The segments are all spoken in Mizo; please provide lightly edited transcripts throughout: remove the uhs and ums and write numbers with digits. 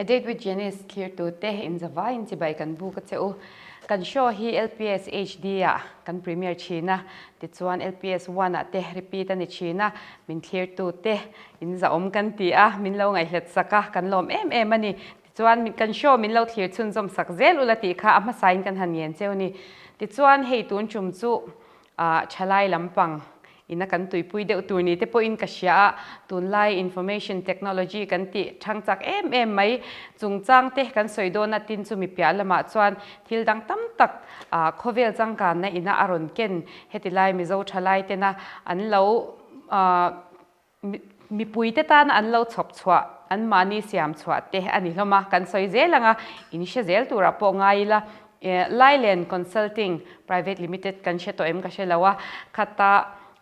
A Date with Janice thlirtute inzavaiin chibai kan buk a che u. Kan show hi LPS HD ah kan premiere thin a, tichuan LPS One ah te repeat a ni thin a, min thlirtute inzahawm kan ti a, min lo ngaihhlet sak a, kan lawm em em a ni. Tichuan kan show min lo thlir chhunzawm sak zel ula tih kha a hmasain kan han ngen cheu ni. Tichuan hei tun tum chu ah thalai lampang ina kan tuipui deuh tur ni te pawhin ka hria a, tunlai information technology kan tih thang chak em em mai chungchang te kan sawi dawn a tin chumi piah lamah chuan thil dang tam tak ah khawvel changkanna ina a rawn ken heti lai Mizo thalai tena an lo ah Mipuite tana an lo chhawp chhuah, anmahni siam chhuah te a ni hlawm a, kan sawi zel ang a, in hre zel turah pawh ngai ila. Lailen Consulting Private Limited kan hre tawh em ka hre lo a, khata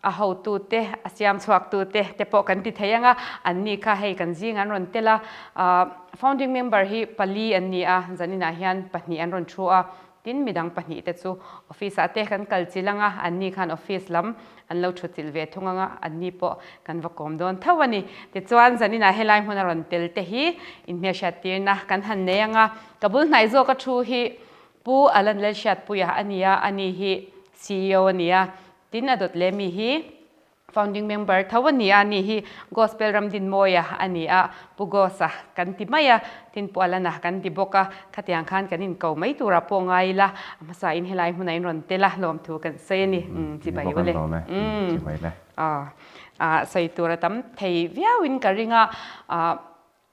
a hotute, a siam chhuaktute te pawh kan ti thei ang a, anni kha hei kan zing an rawn tel a, founding member hi pali an ni a, zaninah hian pahnih an rawn thu a, Tin, midang pahnihte chu office-ah te kan kal chilh ang a, anni khan office lam an lo thu chilh ve thung ang a, anni pawh kan va kawm dawn tho a ni. Tichuan, zaninah helai hmun a rawn tel te hi inhmelhriattirna kan han nei ang a, ka bul hnaih zawka thu hi Pu Alan Lalhriatpuia a ni a, ani hi ceo a ni a, tin a dawt leh mi hi Founding member tho a ni a, ni hi Gospel Ramdinmawia a ni a, Pu Gosa kan ti mai a, tin Pu Alana kan ti bawk a, khatiang khan kan inko mai turah pawh ngai ila, a hmasa in helai hmunah in rawn tel a, lawmthu kan sawi a ni. Chibai u le. Aw, sawi tur a tam thei viauin ka ring a,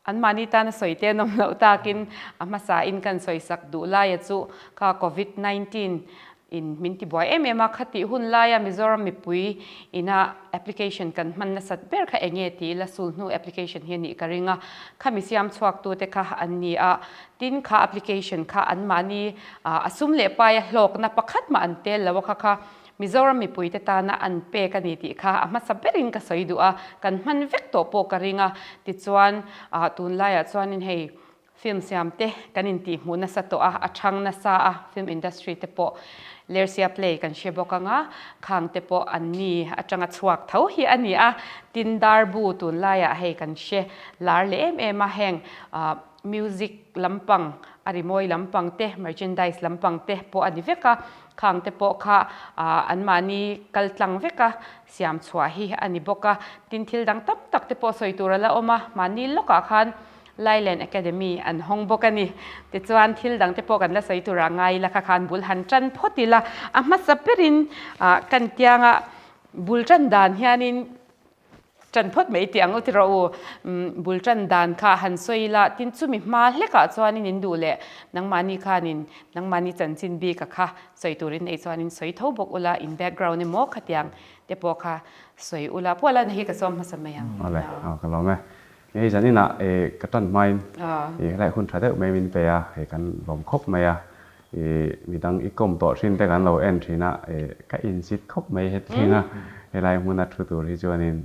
Anmahni tana sawi te an awm loh takin a hmasain kan sawisak duh laia chu kha Covid 19 in min tibuai em em a, khatih hun laia Mizoram mipui ina application kan hman nasat ber kha enge tih ila sulhnu application hi a nih ka ring a, khami siam chhuaktute kha an ni a, tin kha application kha anmahni a sum leh paia hlawkna pakhat mah an tel lo a kha kha Mizoram mipuite tana an pek a ni tih kha a hmasa berin ka sawi duh a, kan hman vek tawh pawh ka ring a, tichuan tunlaiah chuanin hei film siam te kan intihhmuh nasa tawh a, a chhang nasa a, film industry te pawh Lersia play kan hre bawk ang a, khang te pawh an ni atanga chhuak tho hi a ni a, tin darbu tunlaiah hei kan hre lar leh em em a, heng music lampang a rimawi lampang te merchandise lampang te pawh a ni vek a. Khang te pawh kha anmahni kal tlang vek a, siam chhuah hi a ni bawk a. Tin, thil dang tam tak te pawh sawi tur a la awm a, mahni lawkah khan Lailen Academy an hawng bawk a ni. Tichuan, thil dang te pawh kan la sawi tur a ngai ila kha khan bul han tan phawt ila, a hmasa berin kan tianga bul tan dan hianin Ṭan phawt mai tih ang u ti rawh u. Bul ṭan dan kha han sawi ila, tin chumi hma hlekah chuanin in duh leh nangmahni khanin nangmahni chanchin bika kha sawi turin nei chuanin sawi tho bawk ula, in background emaw khatiang te pawh kha sawi ula. Pu Alana hi ka sawm hmasa mai ang. Awle, aw ka lawm e. Hei zaninah ka ṭan hmain helai hun ṭha deuh mai min pe a, hei kan lawm khawp mai a. Midang i kawm tawh thin te kan lo en thin a, ka insit khawp mai hetling a, helai hmuna thu tur hi chuanin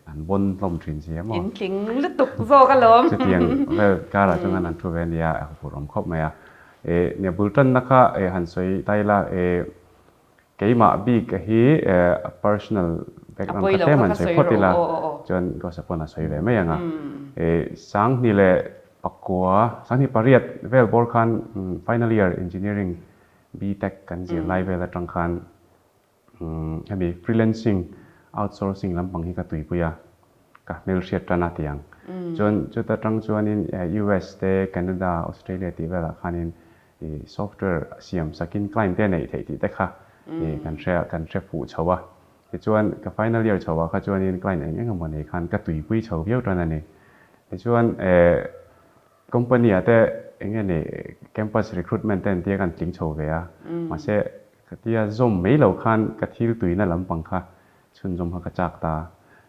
an vawn hlawm thin si a maw? In tling lutuk zawk alawm. Chutiang vel karah chuan an thu ve ania, a huphurh awm khawp mai a. Nia bul tanna kha han sawi ta ila, keimah bik hi personal background kha tlem han sawi phawt ila, chuan Gosa pawn a sawi ve mai ang a. Sanghni leh Pakua, 18 vel bawr khan final year engineering BTech kan zir lai vel atang khan hemi freelancing outsourcing lampang hi ka tuipui a, ka hmelhriat tan a ti ang. Chuan chuta tang chuanin US te, Canada, Australia tih velah khanin software siam sakin client te neih theih tih te kha kan hre kan hre fuh chho a. Tichuan ka final year chho ah kha chuanin client eng eng emaw nei khan ka tuipui chho viau tan a ni. Tichuan eh company ah te eng nge ni campus recruitment te an tia kan tling chho ve a, mahse ka tia zawm mai lo khan ka thil tuina lampang kha chhunzawm kha ka chak ta.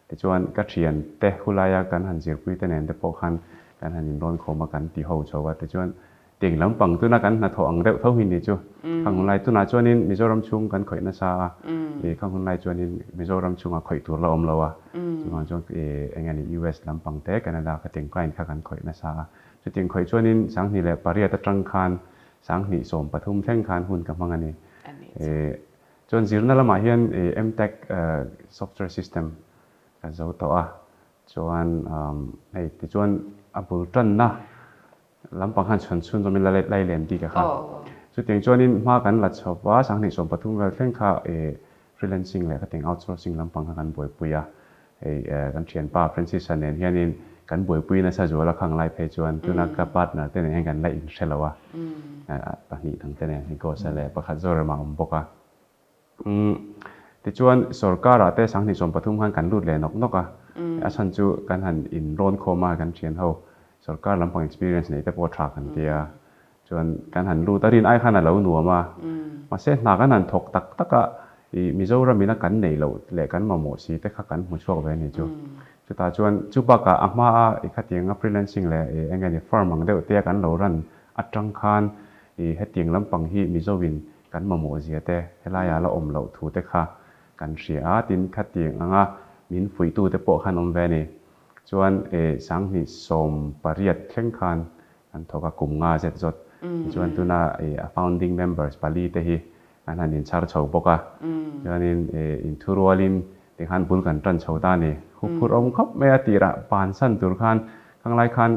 Tichuan ka thian te hulaia kan han zirpui te nen te pawh khan kan han inrawn khawm a kan ti ho chho a, tichuan Teng lampang tuna kan hnathawh ang deuh tho hi ni chu. Khang hun lai tunah chuanin Mizoram chhung kan khawih nasa a, ih khang hun lai chuanin Mizoram chhungah khawih tur la awm lo a. Chuvang chuan ih eng nge ni US lampang te Canada ka teng client kha kan khawih nasa a. Chutiang khawih chuanin 2008 atang khan 2013 thleng khan hun ka hmang a ni. Ih chuan zirna lamah hian ih MTech software system ka zo tawh a. Chuan hei tichuan a bul tanna. Lampang khan chhawn chhun zawmin la lai len bik a kha. Chutiang chuanin hma kan la chho va, 2013 vel thleng kha freelancing leh khatiang outsourcing lampang kha kan buaipui a. Hei kan thianpa Francis-a nen hianin kan buaipui nasa zual a khang lai phei chuan tuna ka partner te nen hian kan la inhre lo a, pahnih dang te nen hei Ghost-a leh pakhat Zorema a awm bawk a. Tichuan sorkar-ah te 2013 khan kan lut leh nawk nawk a, a chhan chu kan han inrawn khawm a kan thian ho sorkar lampang experience nei te pawh tha kan ti a, Chuan kan han lut a, rin ai khan a lo nuam a. Mahse hna kan han thawk tak tak a, ih Mizoram ina kan neih loh leh kan mamawh si te kha kan hmu chhuak ve a ni chu. Chutah chuan chu bakah a hma a i khatianga freelancing leh ih eng nge ni firm ang deuh te a kan lo run atang khan ih hetiang lampang hi Mizo in kan mamawh zia te helaiah la awm loh thu te kha kan hria a, tin khatiang anga min fuihtu te pawh khan awm ve a ni. Chuan ih 2018 thleng khan An thawk a, kum nga zet zawt. Tichuan tuna a founding members pali te hi an han inchhar chho bawk a. Chuanin inthurualin tikhan bul kan tan chho ta a ni. Huphurh awm khawp mai a tirah bansan tur khan khanglai khan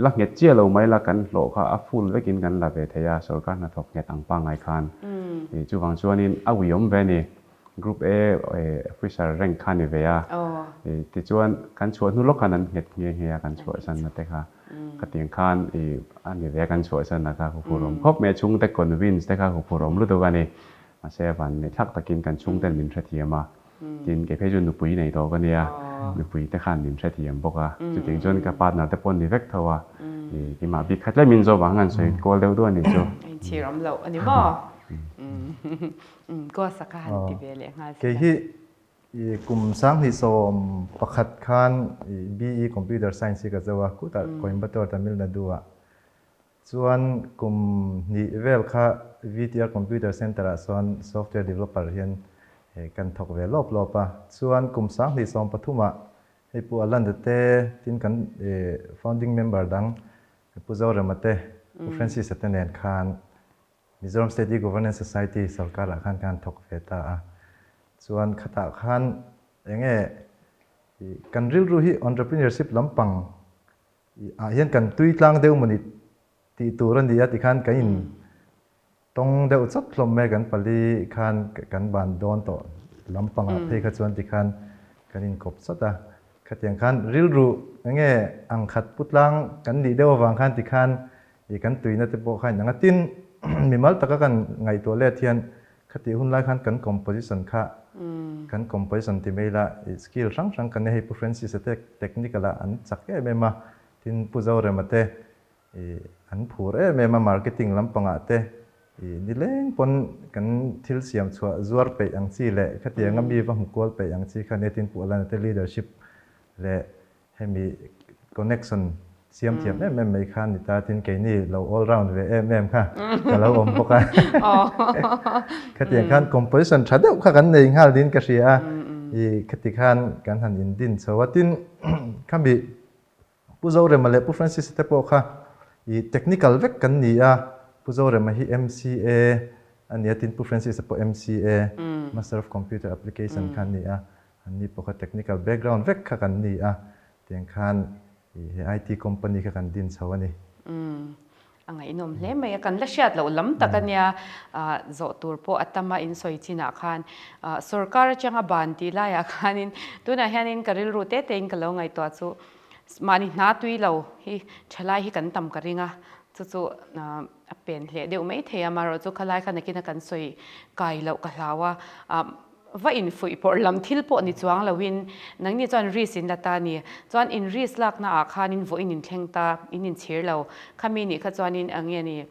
la nghet chiah lo mai la kan hlawh kha a full vekin kan la ve thei a, sorkar hnathawk nghet ang pangngai khan. Chuvang chuanin a uiawm ve a ni. Group A officer rank kha ni ve a, tichuan kan chhuah hnu lawk khan an nghet nghe nghe a kan chhuahsan na te kha khatiang khan a ni ve a kan chhuahsan na kha huphurh awm khawp mai a, chhungte convince te kha huphurh awm lutuk a ni, mahse van nei thlak takin kan chhungten min hrethiam a, tin kei phei chu nupui nei tawh ka nia, nupui te khan min hrethiam bawk a, chutiang chuan ka partner te pawh an ni vek tho a, keimah bik kha tlem in zawh vang an sawi kual deuh duh a ni chu. A inchhir awm loh a ni maw? Gosa kha han ti ve leh nghal Kei hi kum 2011 khan BE Computer Science hi ka zo a, khutah Coimbatore Tamil Nadu ah. Chuan kum hnih vel kha VTR Computer Center ah sawn software developer hian kan thawk ve lawp lawp a. Chuan kum 2013 ah hei Pu Alanda te tin kan founding member dang Pu Zorema te, Pu Francis-a te nen khan Mizoram State E-Governance Society sorkar ah khan ka han thawk ve ta a, chuan khatah khan eng nge kan rilru hi entrepreneurship lampang ah hian kan tui tlang deuh mawni tih tur a ni a tikhan kan in tawng deuh chawp hlawm mai kan pali khan kan ban dawn tawh lampang ah phei kha chuan tikhan kan in kawp chawt a, khatiang khan rilru eng nge ang khat pu tlang kan nih deuh avang khan tikhan I kan tuina te pawh kha inang a, tin mimal taka kan ngaihtuah let hian khatih hun lai khan kan composition kha kan composition ti mai la i skill hrang hrang kan nei hei Pu Francis-a te technical ah an chak em em a, tin Pu Zorema te i an phur em em a marketing lampangah te i nileng pawn kan thil siam chhuah zuar peih ang chi leh khatianga mi va hmu kual peih ang chi kha nia tin Pu Alana te leadership leh Hemi connection siam thiam em em mai kha ni ta, tin keini lo all round ve em em kha ka lo awm bawk a. Khatiang khan composition tha deuh kha kan nei nghal niin ka hria a, i khati khan kan han in din chho a, tin khami Pu Zorema leh Pu Francis-a te pawh kha i technical vek kan ni a, Pu Zorema hi MCA a ni a, tin Pu Francis-a pawh MCA, Master of Computer Application kha a ni a. An ni pawh kha technical background vek kha kan ni a, tiang khan he IT company kha kan din chho a ni. Umm, a ngaihnawm hle mai a, kan la hriat loh lam tak a nia, zawh tur pawh a tam a insawi chinah khan sorkar atanga ban tih laiah khanin tunah hianin ka rilru te tein ka lo ngaihtuah chu mahni hna tui lo hi thalai hi kan tam ka ring a, chu chu a pen hleh deuh mai thei a, amaherawhchu chu khalai kha nakin a kan sawi kai loh ka hlau a. Va infuih pawrh lam thil pawh ni chuang loin nangni chuan risk in la ta a ni. Chuan in risk lakna ah khanin vawiin in thleng ta, in inchhir lo. Khami nih kha chuanin eng nge ni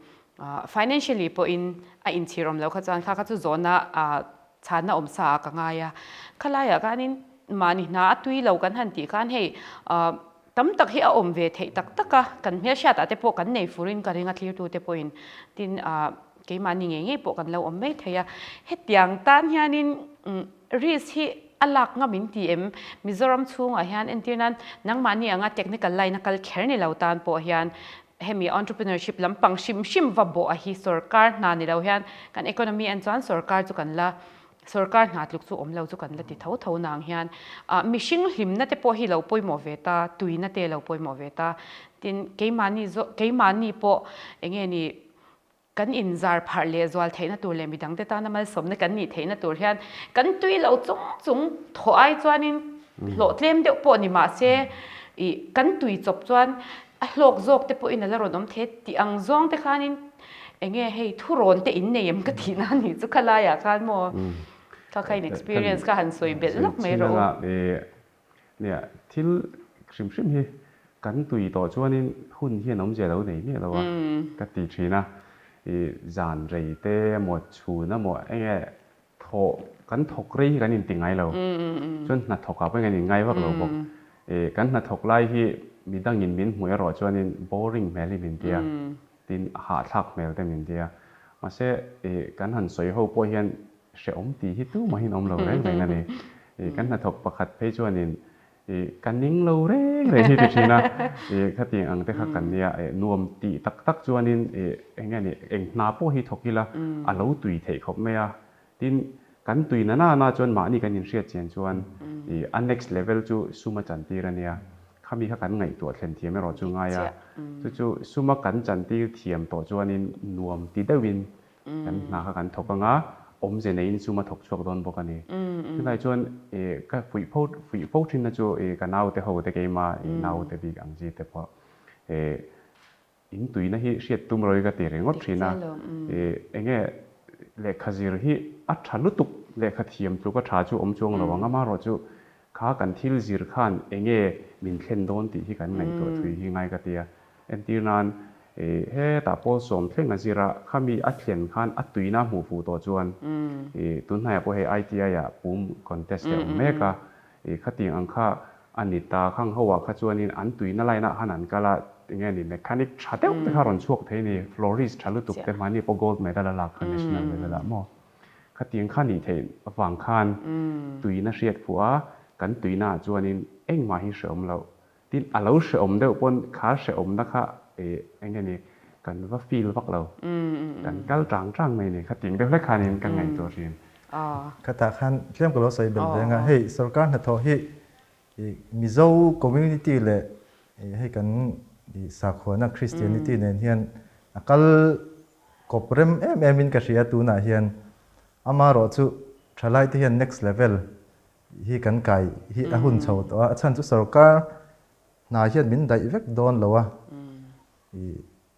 financially pawhin a inchhir awm lo kha chuan kha kha chu zawhna chhanna awm sa ah ka ngai a. Khalaiah khanin mahni hna a tui lo kan han tih khan hei tam tak hi a awm ve theih tak tak a, kan hmelhriatah te pawh kan nei furin ka ring a thlirtute pawhin tin Keimahni ngei ngei pawh kan lo awm mai thei a, hetiang tan hianin risk hi a lak ngam in ti em? Mizoram chhungah hian entir nan nangmahni anga technical line a kal kher ni lo tan pawh hian hemi entrepreneurship lampang hrim hrim va bawh a hi sorkar hna ni lo hian kan economy en chuan sorkar chu kan la Sorkar hna tluk chu awm lo chu kan la ti tho tho nang hian mihring hlimna te pawh hi lo pawimawh ve ta, tuina te lo pawimawh ve ta. Tin, keimahni zawk, keimahni pawh eng nge ni kan inzar pharh leh zual theihna tur leh midangte tana malsawmna kan nih theihna tur hian kan tui lo chung chung thawh ai chuanin hlawh tlem deuh pawh ni mahse ih kan tui chawp chuan a hlawk zawk te pawhin a la rawn awm thei tih ang zawng te khanin eng nge hei thurawn te in nei em ka tihna a nih chu khalaiah khan maw kha kha in experience kha han sawi belh lawk mai rawh u. Nia, thil hrim hrim hi kan tui tawh chuanin hun hian awmzia lo nei miah lo a ka ti thin a. I zan rei te emaw chhun emaw eng nge thawh kan thawk rei hi kan inti ngai lo. Chuan hnathawk ah pawhin kan inngai vak lo bawk. I kan hnathawk lai hi midangin min hmuh erawh chuanin boring hmel hi min ti a, tin hahthlak hmel te min ti a. Mahse i kan han sawi ho pawh hian Hrehawm tih hi tumahin awm lo reng reng a ni. Ih kan hnathawk pakhat phei chuanin ih ka ning lo reng reng hi ti thin a, ih khatiang ang te kha kan nia ih nuam tih tak tak chuanin ih eng nge ni eng hna pawh hi thawk ila a lo tui theih khawp mai a. Tin, kan tui na na na chuan mahni kan inhriat chian chuan ih a next level chu sum a chantir a nia. Khami kha kan ngaihtuah thlen thiam erawh chu ngai a, chu chu suma kan chantir thiam tawh chuanin nuam ti deuhin Kan hna kha kan thawk anga, awmze neiin sum a thawk chhuak dawn bawk a ni. Chulai chuan ka fuih fo fuih fo thinna chu ka naute ho te keima naute bik ang chi te pawh in tuina hi hriat tum rawih ka ti ringawt thin a. Enge lehkha zir hi a tha lutuk lehkha thiam tluk a tha chu awm chuang lo ang amaherawhchu kha kan thil zir khan enge min thlen dawn tih hi kan ngaihtuah thui hi ngai ka ti a. Entir nan, hetah pawl sawm thleng a zir a, khami a thlen khan a tuina hmuh fuh tawh chuan tun hnaiah pawh hei ITI ah pum contest te a awm mek a, khatiang ang kha a ni ta. Khang ho ah kha chuanin an tuina line ah khan an kal a, enge ni mechanic tha deuh te kha rawn chhuak thei a ni, florist tha lutuk te mahni pawh gold medal a lak kha national level ah maw. Khatiang kha nih theih avang khan tuina hriat fuh a, kan tuina ah chuanin engmah hi hrehawm loh. Tin, a lo hrehawm deuh pawn kha hrehawmna kha eng nge ni, kan va feel vak lo. Kan kal tang tang mai ni. Khatiang deuh hlek khanin ka ngaihtuah thin. Khatah khan tlem ka lo sawi belh ve anga, hei sorkar hnathawh hi Mizo community leh hei kan sakhuana Christianity nen hian a kal kawp rem em em in ka hria tunah hian. Amaherawhchu thalaite hian next level hi kan kai hi a hun chho tawh a, a chhan chu sorkar hna hian min daih vek dawn lo a, i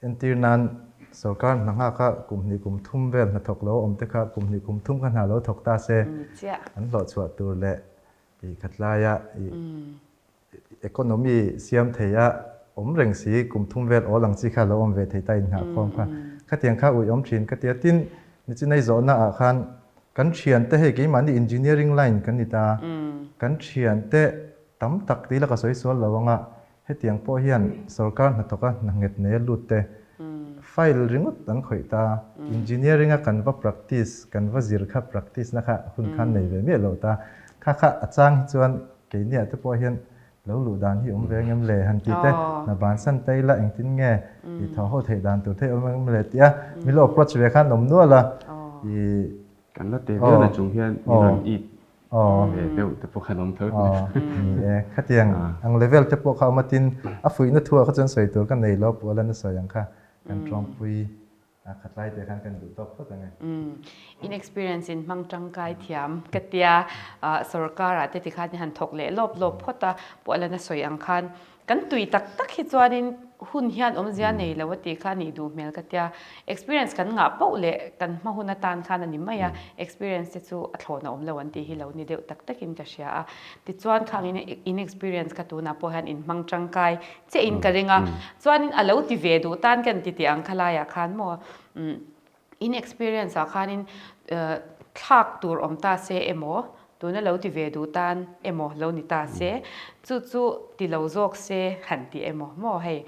entir nan sorkar hna nghak a kum hnih kum thum vel hnathawk lo awm te kha kum hnih kum thum kha hna lo thawk ta se an hlawh chhuah tur leh i khatlaia i Economy siam thei a awm reng si, kum thum vel awl ang chi kha lo awm ve thei ta inngah khawm kha. Khatiang kha ui awm thin ka ti a, tin nichinai zawhna ah khan kan thiante hei keimahni engineering line kan ni ta, kan thiante tam tak tih la ka sawi sual lo anga hetiang pawh hian sorkar hnathawka hna nghet nei a lut te file ringawt an khawih ta, engineering a kan va practice kan va zir kha practice na kha hun khan nei ve miah lo ta, kha kha a chang hi chuan Keiniah te pawh hian lo luh dan hi awm ve ngem le han ti te, hna bansan ta ila engtin nge i thaw ho theih dan tur theih awm ngem le tia min lo approach ve khan awm nual a. I Kan la te viau na chung hian min rawn it ve deuh te pawh khan awm tho. Ni e, khatiang ang level te pawh kha awm a tin a fuihna thu ah kha chuan sawi tur ka nei lo pawh la na sawi ang kha kan tawngpui A khatlai te khan kan duh tawk phawt ang e. In experience in hmang tangkai thiam ka tia sorkar ah te tikhan i han thawk leh lawp lawp phawt a, pawh la na sawi ang khan kan tui tak tak hi chuanin hun hian awmzia nei lo a tih kha a nih duh hmel ka tia. Experience kan ngah poh leh kan hma hun atan khan a ni mai a, experience te chu a thlawhna awm lo an tih hi lo ni deuh tak takin ka hria a. Tichuan khang in experience kha tunah pawh hian in hmang tangkai Che in ka ring a, chuanin a lo ti ve duh tan kan ti tih ang kha laiah khan maw in experience ah khanin thlak tur awm ta se emaw tuna lo ti ve duh tan emaw lo ni ta se chu chu ti lo zawk se han ti emaw maw hei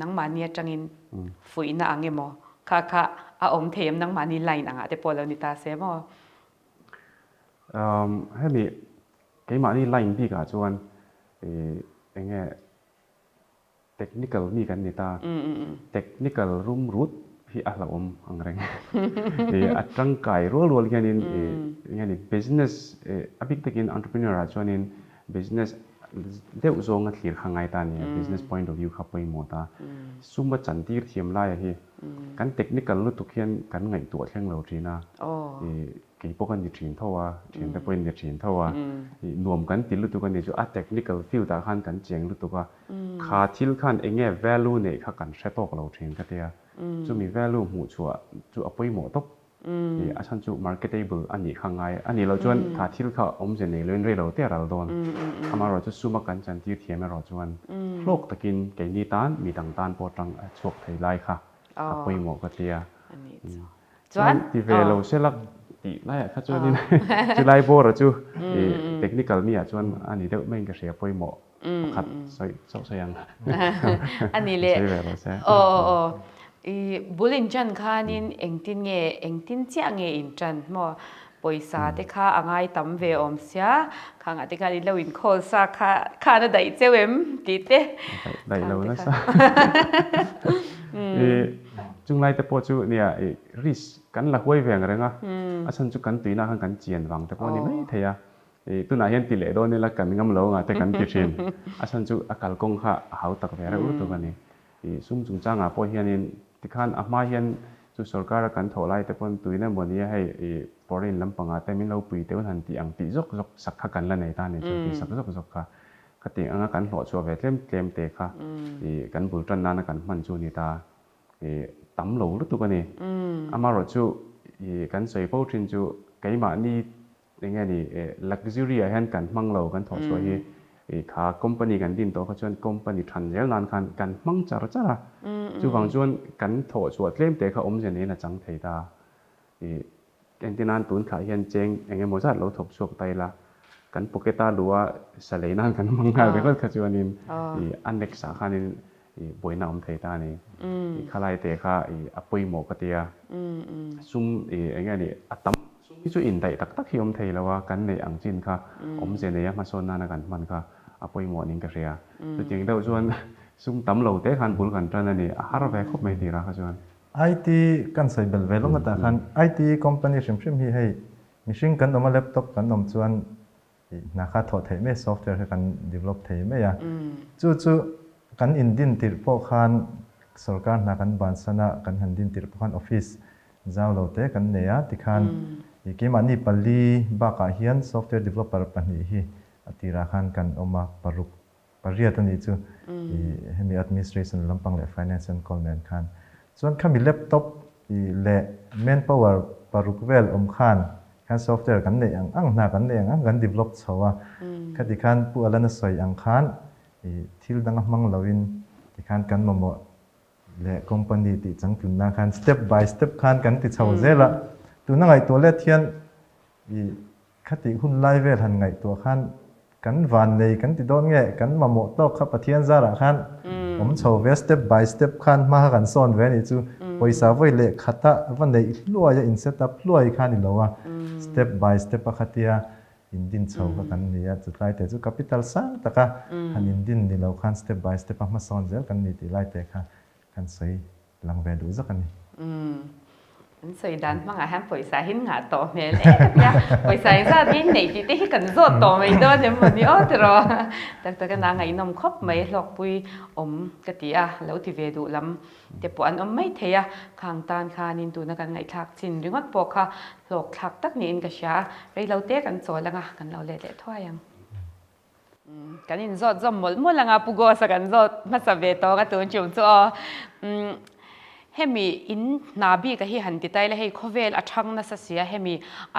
nangmahni atangin fuihna ang emaw kha kha a awm thei em nangmahni line angah te pawh lo ni ta se maw. Hemi Keimahni line bikah chuan eng nge technical mi kan ni ta. Technical rum rut hi a hlauhawm ang reng. A tangkai rual rual hianin enge ni business a bik takin entrepreneur ah chuanin business deuh zawnga thlir kha ngai ta a ni a, business point of view kha pawimawh ta. Sum a chantir thiam laia hi kan technical lutuk hian kan ngaihtuah thleng lo thin a, kei pawh ka ni thin tho a, thiante pawhin ni thin tho a, nuam kan ti lutuk a ni chu a technical field ah khan kan cheng lutuk a, kha thil khan eng nge value neih kha kan hre tawk lo thin ka tia, chumi value hmuh chhuah chu a pawimawh tawp. A chhan chu marketable a nih kha ngai a nih loh chuan kha thil kha awmze nei loin rei lo te a ral dawn. Amaherawh chu suma kan chantir thiam erawh chuan hlawk takin keini tan mi dang tan pawh tang a chhuak thei lai kha a pawimawh ka tia. Chuan ti ve lo se lak tih laiah kha chuanin chulai bawra chu technical mi ah chuan a ni deuh maiin ka hria pawimawh. Pakhat sawi chauh sawi ang. A ni le. Sawi ve rawh se. Aw aw aw. I bul in ṭan khanin engtin nge engtin chiah nge in ṭan maw? Pawisa te kha a ngai tam ve awm sia, khangah te khan in lo inkhawl sa kha khan a daih cheu em tih te. Daih lo nasa. I chunglai te pawh chu nia i risk kan la huai ve ang reng a, a chhan chu kan tuina khan kan chian vang te pawh a ni mai thei a. I tunah hian ti leh dawn ila kan ngam lo anga te kan ti thin. A chhan chu a kalkawng kha a hau tak ve reuh lutuk a ni. I sum chungchangah pawh hianin tikhan a hma hian chu sorkara kan thawh lai te pawn tuina emaw nia hei i foreign lampangah te min lo pui teuh han tih ang tih zawk zawk sak kha kan la nei ta a ni chu tih sak zawk zawk kha. Khati anga kan hlawh chhuah ve tlem tlem te kha i kan bul tan nana kan hman chu a ni ta. I tam lo lutuk a ni. Amaherawhchu chu i kan sawi fo thin chu keimahni Eng nge ni luxury ah hian kan hmang lo kan thawh chhuah hi i kha company kan din tawh kha chuan company than zel nan khan kan hmang char char a, chuvang chuan kan thawh chhuah tlem te kha awmzia neiin a chang thei ta. I entir nan tun thlah hian cheng eng emaw zat lo thawk chhuak ta ila kan pocket a luh a sa lei nan kan hmang nghal ringawt kha chuanin i a next ah khanin i buaina awm thei ta a ni. I khalai te kha i a pawimawh ka tia sum i eng nge ni a tam Sum hi chu indaih tak tak hi awm thei lo a, kan neih ang chin kha awmze neia hmasawn nana kan hman kha a pawimawh niin ka hria. Chutiang deuh chuan sum tam lo te khan bul kan tan a ni, a har ve khawp mai tirah kha chuan. IT kan sawi bel ve lawng atah khan IT company hrim hrim hi hei mihring kan awm a laptop kan awm chuan hna kha thawh theih mai software kha kan develop thei mai a. Chu chu kan indin tirh pawh khan sorkar hna kan bansan a kan han din tirh pawh khan office Zau lo te kan nei a, tikhan i keimahni pali bakah hian software developer pahnih hi a tirah khan kan awm a, paruk, pariat a nih chu i hemi administration lampang leh finance enkawl nen khan. Chuan khami laptop i leh manpower paruk vel awm khan khan software kan neih ang ang hna kan neih ang ang kan develop chho a, khati khan Pu Alana sawi ang khan i thil danga hmang loin tikhan kan mamawh leh company tih changtlunna khan step by step khan kan ti chho zel a, tuna ngaihtuah let hian i khatih hun lai vel han ngaihtuah khan kan van nei kan ti dawn nge kan mamawh tawk kha Pathian zarah khan awm chho ve step by step khan hma kha kan sawn ve a nih chu pawisa vawi leh khata va neih hluai a in set up hluai kha a ni lo a step by step a khatia Indin chho kha kan ni a, chutlai te chu capital sang taka han indin ni lo khan step by step a hmasawn zel kan ni tih lai te kha kan sawi lang ve duh zawk a ni. Umm, an sawi dan hmangah hian pawisa hi nghah tawh hmel em a nia, pawisa engzat nge in neih tih te hi kan zawt tawh mai dawn em maw ni aw tiraw? Tak tak a na ngaihnawm khawp mai hlawkpui awm ka ti a, lo ti ve duh lam te pawh an awm mai thei a, khang tan khanin tuna kan ngaihthlak chin ringawt pawh kha hlawk thlak tak niin ka hria a, reilo te kan chawl anga kan lo let leh thuai ang. Kan inzawt zawm mawlh mawlh anga Pu Gos-a kan zawt hmasa ve tawng a tun ṭum chu aw. Hemi in hna bik a hi han ti ta ila hei khawvel a ṭhang nasa si a, hemi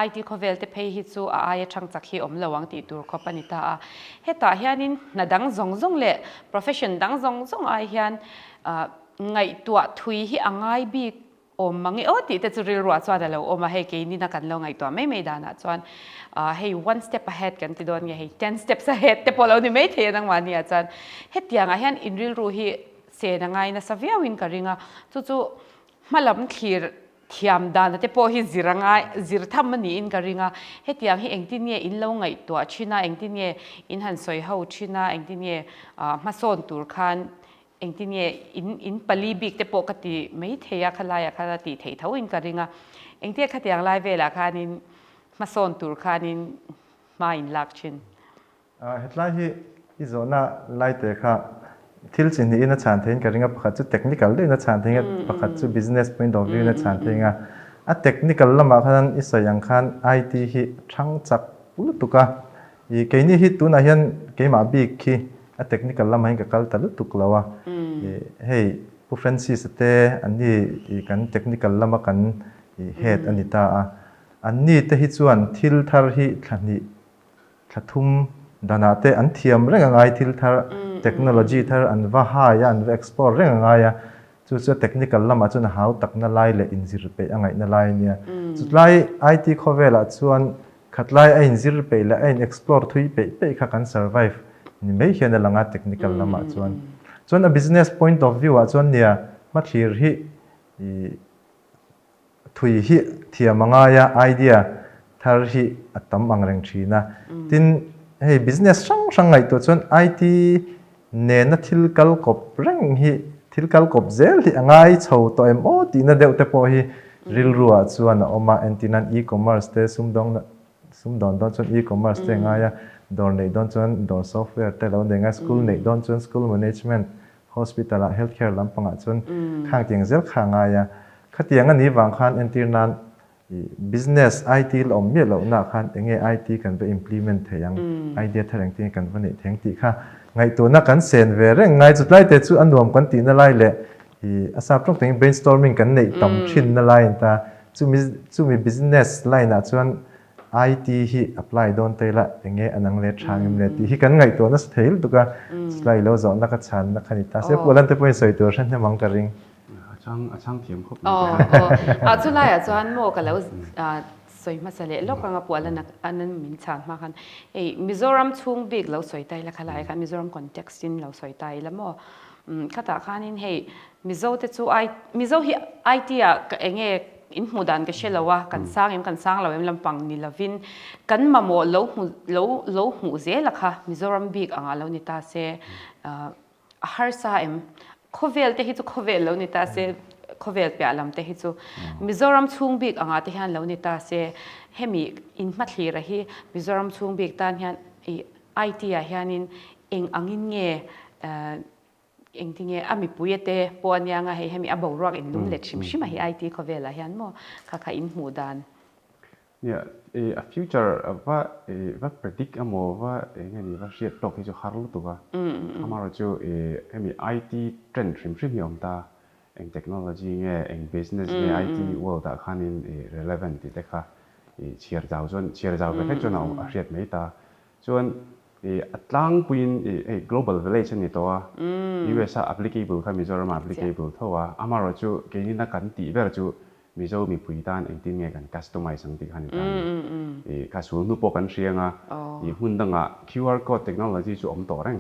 IT khawvel te phei hi chu a aia ṭhang chak hi awm lo ang tih tur khawp a ni ta a. Hetah hianin hna dang zawng zawng leh profession dang zawng zawng ai hian Ngaihtuah thui hi a ngai bik awm mang e aw tih te chu rilruah chuan a lo awm a, hei keinina kan lo ngaihtuah mai mai danah chuan hei one step ahead kan ti dawn nge hei ten steps ahead te pawh lo ni mai thei a nangmahni ah chuan hetiangah hian in rilru hi sen a ngai nasa viauin ka ring a, chu chu hmalam thlir Thiam dana te pawh hi zir a ngai, zir tham a niin ka ring a. Hetiang hi engtin nge in lo ngaihtuah thin a, engtin nge in han sawi ho thin a, engtin nge hmasawn tur khan Engtin nge in in pali bik te pawh ka ti mai thei a, khalaiah khan a tih theih tho in ka ring a. Engtia khatiang lai velah khanin hmasawn tur khanin hma in lak thin. Hetlai hi i zawhna laite kha thil chi hnihin a chhan theiin ka ring a, pakhat chu technical deuhin a chhan thei a, pakhat chu business point of view in a chhan thei a. A technical lamah khan i sawi ang khan IT hi thang chak lutuk a, I keini hi tunah hian keimah bik hi a technical lamah hian ka kal ta lutuk lo a, i hei Pu Francis-a te anni i kan technical lama kan i head a ni ta a, anni te hi chuan thil thar hi thla hnih thla thum danah te an thiam reng a ngai thil thar technology thar an va hai a an va explore reng a ngai a, chu chu a technical lamah chuan a hau takna lai leh inzir peih a ngaihna lai a nia. Chutlai IT khawvelah chuan Khatlai a inzir peih leh a in explore thui peih peih kha kan survive ni mai hian a lang a technical lamah chuan. Chuan a business point of view ah chuan nia hmathlir hi i thui hi thiam a ngai a, idea thar hi a tam ang reng thin a. Tin, hei business hrang hrang ngaihtuah chuan IT nena thil kal kawp reng hi thil kal kawp zel hi a ngai chho tawh em aw tihna deuh te pawh hi rilru ah chuan a awm a, entirnan e-commerce te sumdawng sumdawn dawn chuan e-commerce te a ngai a, dawr neih dawn chuan dawr software te lo nei ngai, school neih dawn chuan school management, hospital ah health care lampangah chuan khang tiang zel kha a ngai a, khatiang a nih vang khan entirnan I business IT la awm miah lohna ah khan enge IT kan va implement thei ang, idea thar engtin nge kan va neih thei ang tih kha ngaihtuahna kan sen ve reng ngai. Chutlai te chu a nuam kan tihna lai leh i a sap tawk takin brainstorming kan neih tam thinna lai a ni ta. Chumi chumi business line ah chuan IT hi apply dawn ta ila enge a nang leh tha ngem le tih hi kan ngaihtuah nasa thei lutuk a, chutlai ilo zawhna ka chhanna kha ni ta se. Pu Alan te pawhin sawi tur hre hnem ang ka ring. A chang a chang thiam khawp mai ka. Aw aw a chu laiah chuan maw ka lo sawi hmasa leh lawk anga pual a an min chhan hma khan hei Mizoram chhung bik lo sawi ta ila khalai khan Mizoram context in lo sawi ta ila maw khatah khanin hei Mizo te chu I Mizo hi IT ah ka enge in hmuh dan ka hre lo a kan sang em kan sang lo em lampang ni lovin kan mamawh lo hmu lo lo hmuh zel a kha Mizoram bik angah lo ni ta se A harsa em? Khawvel te hi chu khawvel lo ni ta se, khawvel piah lam te hi chu Mizoram chhung bik angah te hian lo ni ta se, hemi in hmathlira hi Mizoram chhung bik tan hian i IT ah hianin eng angin nge engtinge a mipui te pawh ania nga hei hemi a boruak in lum let hrim hrim a hi IT khawvel ah hian maw kha kha in hmuh dan. Nia, i a future va i va predict emaw va eng nge ni va hriat tawk hi chu har lutuk a. Amaherawhchu i hemi IT trend hrim hrim hi a awm ta, eng technology nge, eng business nge IT world ah khanin i relevant tih te kha i chhiar zau chuan chhiar zau ve hlek chuan a awm a hriat mai ta. Chuan i a tlangpuiin i hei global village a ni tawh a, US a applicable kha Mizoram ah applicable tho a, amaherawhchu keini na kan tih ber chu Mizo mipui tan engtin nge kan customize ang tih kha ni ta a ni. I kha sul hnu pawh kan hria anga i hmun dangah QR code technology chu awm tawh reng.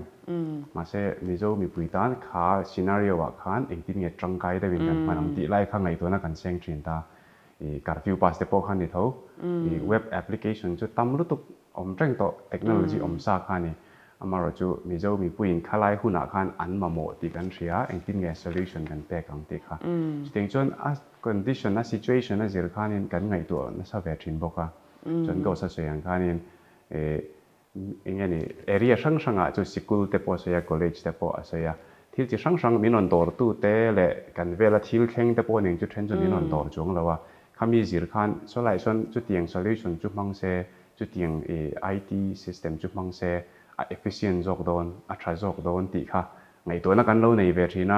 Mahse Mizo mipui tan kha scenario ah khan engtin nge tangkai deuhin kan hman ang tih lai kha ngaihtuahna kan seng thin ta. I curfew pass te pawh kha ni tho. I web application chu tam lutuk awm reng tawh technology awm sa kha ni. Amaherawhchu Mizo mipuiin khalai hunah khan an mamawh tih kan hria, engtin nge solution kan pek ang tih kha. Chutiang chuan a condition, a situation a zir khanin kan ngaihtuah nasa ve thin bawk a. Chuan Ghost a sawi ang khanin ih eng nge ni area hrang hrangah chu sikul te pawh a sawi a, college te pawh a sawi a. Thil chi hrang hrang min rawn dawrtu te leh kan vela thil thleng te pawh nen chu then chu min rawn dawr chuang lo a. Khami zir khan sawlai sawn chutiang solution chu hmang se Chutiang i IT system chu hmang se a efficient zawk dawn, a tha zawk dawn tih kha ngaihtuahna kan lo nei ve thin a,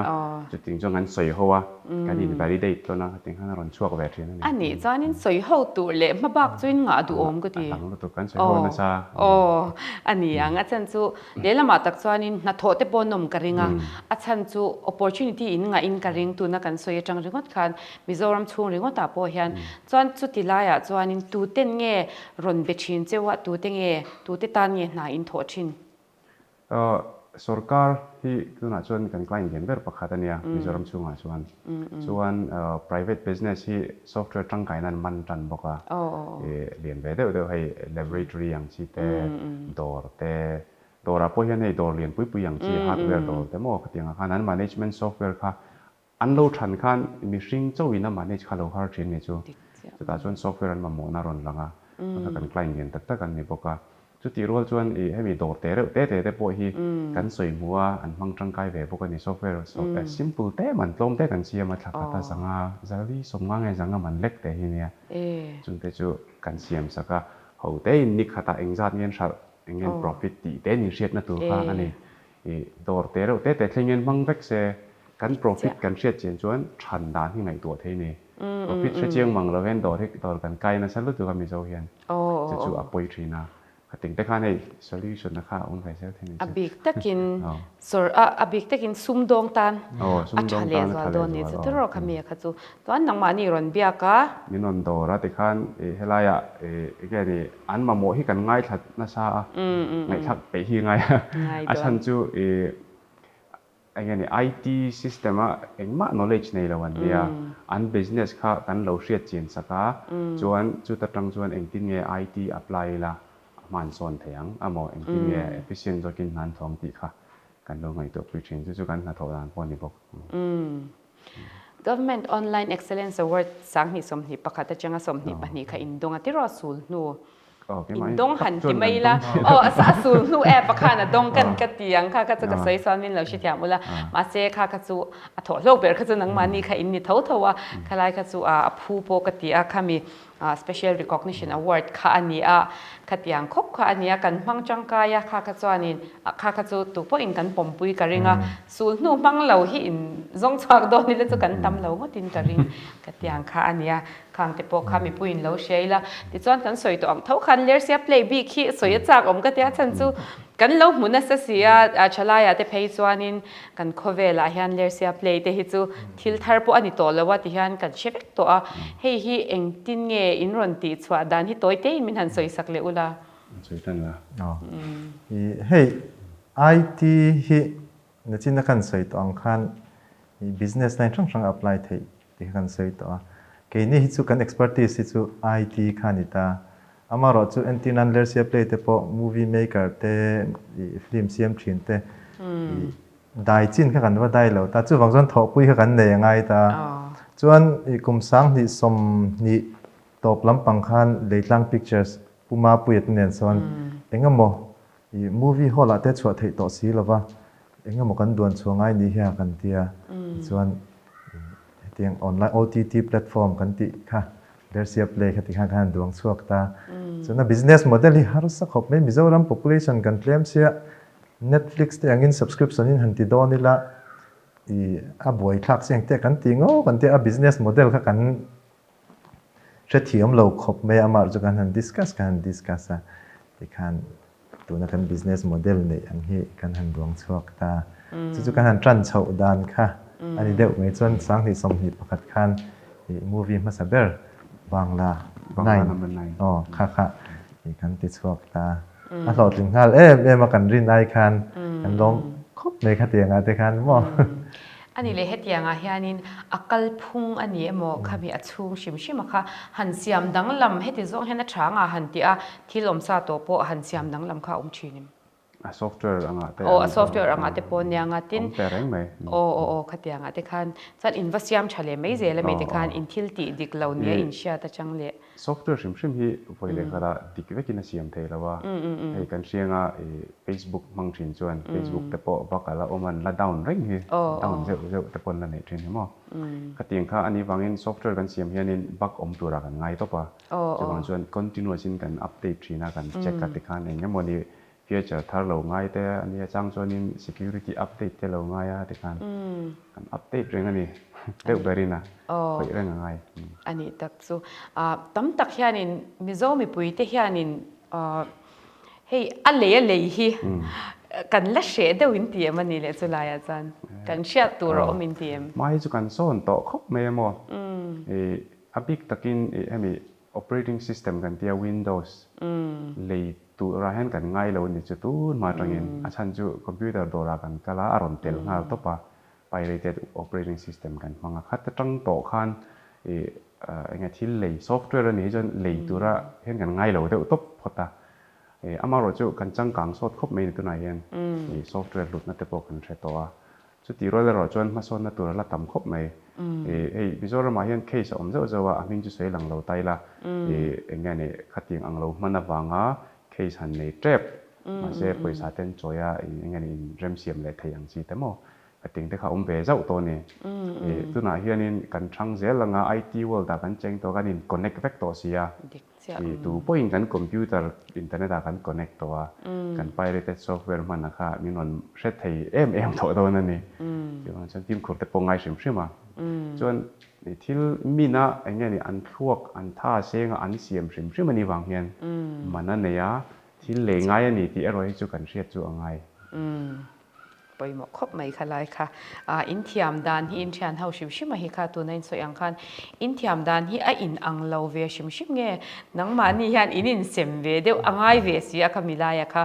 chutiang chuan kan sawi ho a, kan in validate dawn a, chutiang khan a rawn chhuak ve thin a ni. A nih chuanin sawi ho tur leh hmabak chu in ngah duhawm ka ti. A tam lutuk, kan sawi ho nasa. Aw, a ni ang. A chhan chu lehlamah tak chuanin hnathawh te pawh nawm ka ring a, a chhan chu opportunity in ngah in ka ring tuna kan sawi atang ringawt khan Mizoram chhung ringawtah pawh hian chuan chuti laiah chuanin tuten nge rawn be thin cheu a, tute nge, tute tan nge hna in thawh thin? Sorkar hi tunah chuan kan client lian ber pakhat a nia Mizoram chhungah chuan. Chuan private business hi software tangkaina an man tan bawk a, lian ve deuh deuh hei laboratory ang chi te, dawr te. Dawrah pawh hian hei dawr lian pui pui ang chi hardware dawr te maw khatiang ah khan an management software kha an lo than khan mihring chauhin a manage kha lo har thin ni chu. Chutah chuan software an mamawhna a rawn lang a, kha kan client lian tak tak an ni bawk a. Chutih rual chuan ih hemi dawr te reuh te te te pawh hi kan sawi hmu a, an hmang tangkai ve bawk a ni. Software simple te man tlawm te kan siam a, thla khat a zanga zali sawmnga nge zanga man lek te hi nia. Chungte chu kan siam sak a, ho tein ni khatah engzat nge an hralh Eng nge profit tih te nin hriatna tur kha a ni. I dawr te reuh te te thleng hian hmang vek se, kan profit kan hriat chian chuan than dan hi ngaihtuah thei ni. Profit hre chiang mang lo hian dawr hi dawr kan kai nasa lutuk a Mizo hian. Chu chu a pawi thin a. Khating te khan hei solution a kha a awm ve zel thei ni chu. A bik takin sawr a a bik takin sumdawng tan a tha leh zual dawn ni chu tiraw kha mi kha chu. Chuan nangmahni rawn biak a. Min rawn dawr a tikhan i helaiah i enge ni an mamawh hi kan ngaithla nasa a, ngaihthlak peih hi ngai a. A chhan chu i enge ni IT system a engmah knowledge nei lo an nia, an business kha kan lo hriat chian sak a, chuan chuta tang chuan engtin nge IT apply ila a hman sawn thei ang amaw engtin nge efficient zawkin hna an thawng tih kha kan lo ngaihtuah pui thin. Chu chu kan hnathawh dan pawh a ni bawk. Government Online Excellence Award 2021 atanga 22 kha indawng a tiraw sul hnu indawng han ti mai ila aw a sul hnu app a khan a dawng kan ka ti ang kha kha chu ka sawi chuan min lo hrethiam ula mahse kha kha chu a thawh hlawk ber kha chu nangmahni kha in ni tho tho a khalai kha chu a phu pawh ka ti a khami Special Recognition Award kha a ni a, khatiang khawp kha a ni a, kan hmang tangkai a, kha kha chuanin kha kha chu tu pawhin kan pawmpui ka ring a, sul hnu hmang lo hi in zawng chhuak dawn ila chu kan tam lo ngawtin ka ring, khatiang kha a ni a, khang te pawh kha mipuiin lo hria ila, tichuan kan sawi tawh ang tho khan Lersia play bik hi sawi a chak awm ka tia chhan chu kan lo hmu nasa si a, thalaiah te phei chuanin Kan khawvelah hian Lersia play te hi chu thil thar pawh a ni tawh lo a ti hian kan hre vek tawh a, hei hi engtin nge in rawn tih chhuah dan hi tawi tein min han sawi sak leh ula. An sawi tan la. Aw. I hei IT hi nachin a kan sawi tawh ang khan i business line hrang hrang a apply theih tih kha kan sawi tawh a. Keini hi chu kan expertise hi chu IT kha a ni ta. Amaherawhchu entir nan Lersia play te pawh movie maker te i film siam thin te i dai chin kha kan va dai lo ta. Chuvang chuan thawhpui kha kan nei a ngai ta. Chuan i kum 2020 tawp lampang khan Leitlang Pictures Pu Mapuia te nen sawn engemaw i movie hall ah te chhuah theih tawh si lova engemaw kan duan chhuah ngai ni hian kan tia. Tichuan hetiang online OTT platform kan tih kha Lersia Play kha ti khan kan han duang chhuak ta. Chuan a business model hi harsa khawp mai. Mizoram population kan tlem sia Netflix te angin subscription in han ti dawn ila i a buaithlak chiang te kan ti ngawk an tia a business model kha kan hrethiam lo khawp mai a amah chu kan han discuss kan han discuss a tikhan tuna kan business model neih ang hi kan han duang chhuak ta. Chu chu kan han tan chhoh dan kha a ni deuh mai chuan 2021 khan i movie hmasa ber Bangla nine aw kha kha i kan ti chhuak ta. A hlawhtling nghal em em a kan rin ai khan kan lawm khawp mai khatiangah te khan maw. A ni leh hetiangah hianin a kalphung a ni emaw khami a chhung hrim hrim a kha han siam danglam heti zawng hian a tha anga han tih a, thil awmsa tawh pawh han siam danglam kha a awm thin em? A software angah te Aw a software angah te pawh nia nga tin awm teh reng mai. Aw aw aw khatiangah te khan chuan in va siam tha leh mai zel ami te khan in thil tih dik lo nia in hriat atang leh. Software hrim hrim hi vawi leh khatah dik vekin a siam thei lo a, hei kan hrianga i Facebook hmang thin chuan Facebook te pawh va kal a awm an la down reng hi, down zeuh zeuh te pawh an la neih thin hi maw. Khatiang kha a nih vangin software kan siam hianin bug awm turah kan ngai tawp a, chuvang chuan continuous in kan update thin a, kan check a tikhan eng emawni Feature thar lo ngai te a nia chang chuanin security update te lo ngai a tikhan kan update reng a ni deuh berin a khawih reng a ngai. A nih tak chu. Tam tak hianin Mizo mipui te hianin hei a lei a lei hi kan la hreh deuh in ti em a ni leh chu laiah chuan kan hriat tur a awm in ti em? Hma hi chu kan sawn tawh khawp mai emaw a bik takin hemi Operating system kan tia Windows lei turah hian kan ngai lo a ni chu tun hma atangin a chhan chu computer dawrah kan kal a, a rawn tel nghal tawp a, pirated operating system kan hmang a, khat atang tawh khan ih eng nge thil lei software a nih hi chuan lei tura hian kan ngai lo deuh tawp phawt a. Amaherawhchu kan changkang sawt khawp mai ni tunah hian software hlutna te pawh kan hre tawh a. Chutih rual erawh chuan hmasawnna tur a la tam khawp mai. Hei Mizoramah hian case a awm zauh zauh a, a hming chu sawi lang lo ta ila eng nge ni khatiang ang lo hman avanga case han nei tep mahse pawisa ten chawi a eng nge ni inremsiam leh thei ang chi te maw Khatiang te kha awm ve zauh tawh a ni. Ih, tunah hianin kan thang zel ang a, IT world ah kan cheng tawh a, kan in connect vek tawh si a. Ih, tu pawhin kan computer internet ah kan connect tawh a, kan pirated software hman a kha min rawn hre thei em em tawh dawn a ni. Chuvang chuan fimkhur te pawh ngai hrim hrim a. Chuan thil min a eng nge ni an thluak an tha seng a an siam hrim hrim a nih vang hian man a nei a, thil lei ngai a ni tih erawh hi chu kan hriat chu a ngai. Pawimawh khawp mai kha lai kha. In thiam dan hi in thian ho hrim hrim a hi kha tuna in sawi ang khan in thiam dan hi a in ang lo ve hrim hrim nge nangmahni hian in insem ve deuh a ngai ve si a kha milaia kha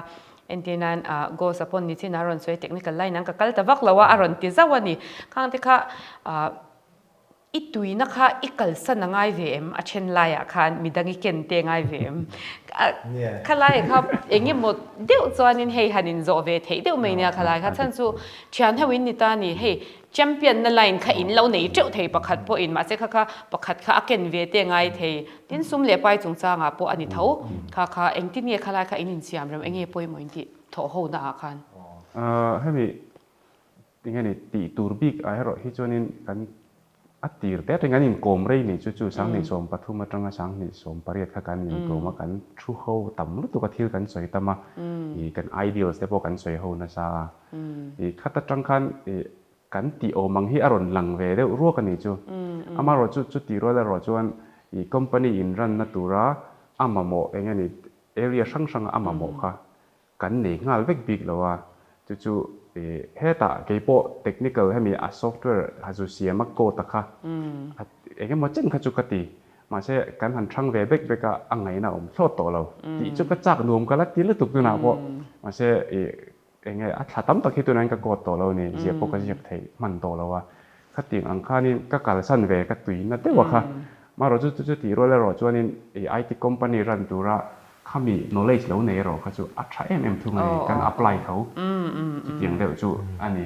entir nan Ghost a pawn nichin a rawn sawi technical line ang ka kal ta vak lo a a rawn ti zauh a ni khang te kha I tuina kha i kalsan a ngai ve em? A then laiah khan midang i ken te ngai ve em? Khalai kha eng emaw deuh chuanin hei han inzawh ve theih deuh mai nia khalai kha chhan chu thian ho in ni ta ni hei champion na line kha in lo nei teuh thei pakhat pawhin mahse kha kha pakhat kha a ken ve te ngai thei tin sum leh pai chungchangah pawh a ni tho kha kha engtin nge khalai kha in insiam rem enge pawimawh in tih thawh ho naah khan. Hemi Tinge ni tih tur bik ah erawh hi chuanin kan a tir te atangin kan inkawm rei ni chu chu 2013 atanga 2018 kha kan inkawm a, kan thu ho tam lutuk a thil kan sawi tam a, ih kan ideals te pawh kan sawi ho nasa a, ih khat atang khan ih kan tih awm ang hi a rawn lang ve deuh ruak a ni chu. Amaherawh chu chu tih rual erawh chuan ih company inranna tura a mamawh eng nge ni area hrang hranga a mamawh kha Kan nei nghal vek bik lo a, chu chu hetah keipawh technical hemi a software a zu siam a code a kha a eng emaw chen kha chu ka ti, mahse kan han thang ve bek bek a, a ngaihna a awm thlawt tawh lo tih chu ka chak nuam ka la ti lutuk tunah pawh, mahse ih eng nge a thla tam tak hi tunah hian ka code tawh lo a ni, ziah pawh ka ziak theih hman tawh lo a, khatiang ang khanin ka kalsan ve ka tuina deuh a kha, marawh chu chu tih rual erawh chuanin ih IT company run tura Khami knowledge lo nei erawh kha chu a tha em em thung a ni, kan apply tho chutiang deuh chu a ni.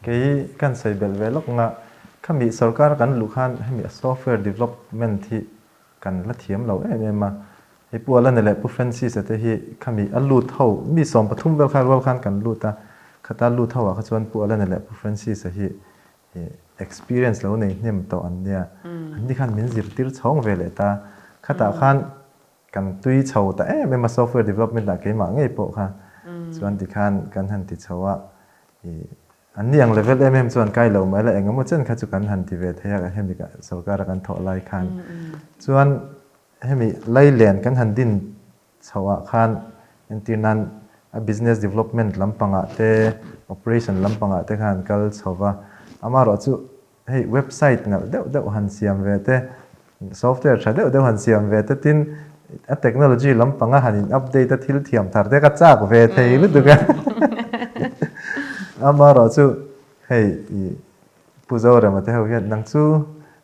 Kei kan sawi belh ve lawk nga, khami sorkar kan luh khan hemi software development hi kan la thiam lo em em a, hei Pu Alana leh Pu Francis-a te hi khami a lut ho mi 13 vel khan rual khan kan lut a, khata lut ho ah kha chuan Pu Alana leh Pu Francis-a hi experience lo nei hnem tawh an nia, an ni khan min zirtir chhawng ve leh ta, khatah khan Kan tui chho ta em em a software development ah keimah ngei pawh kha chuan tikhan kan han ti chho a, ih an ni ang level em em chuan kai lo mai la eng emaw chen kha chu kan han ti ve thei a hemi sorkar a kan thawh lai khan chuan hemi lailen kan han din chho ah khan entir nan a business development lampangah te operation lampangah te khan kal chho va amaherawh chu Hei website nalh deuh deuh han siam ve te, software tha deuh deuh han siam ve te tin a technology lampanga han in update a thil thiam thar te ka chak ve thei lutuk a. Amaherawh chu hei i Pu Zorema te ho hian nang chu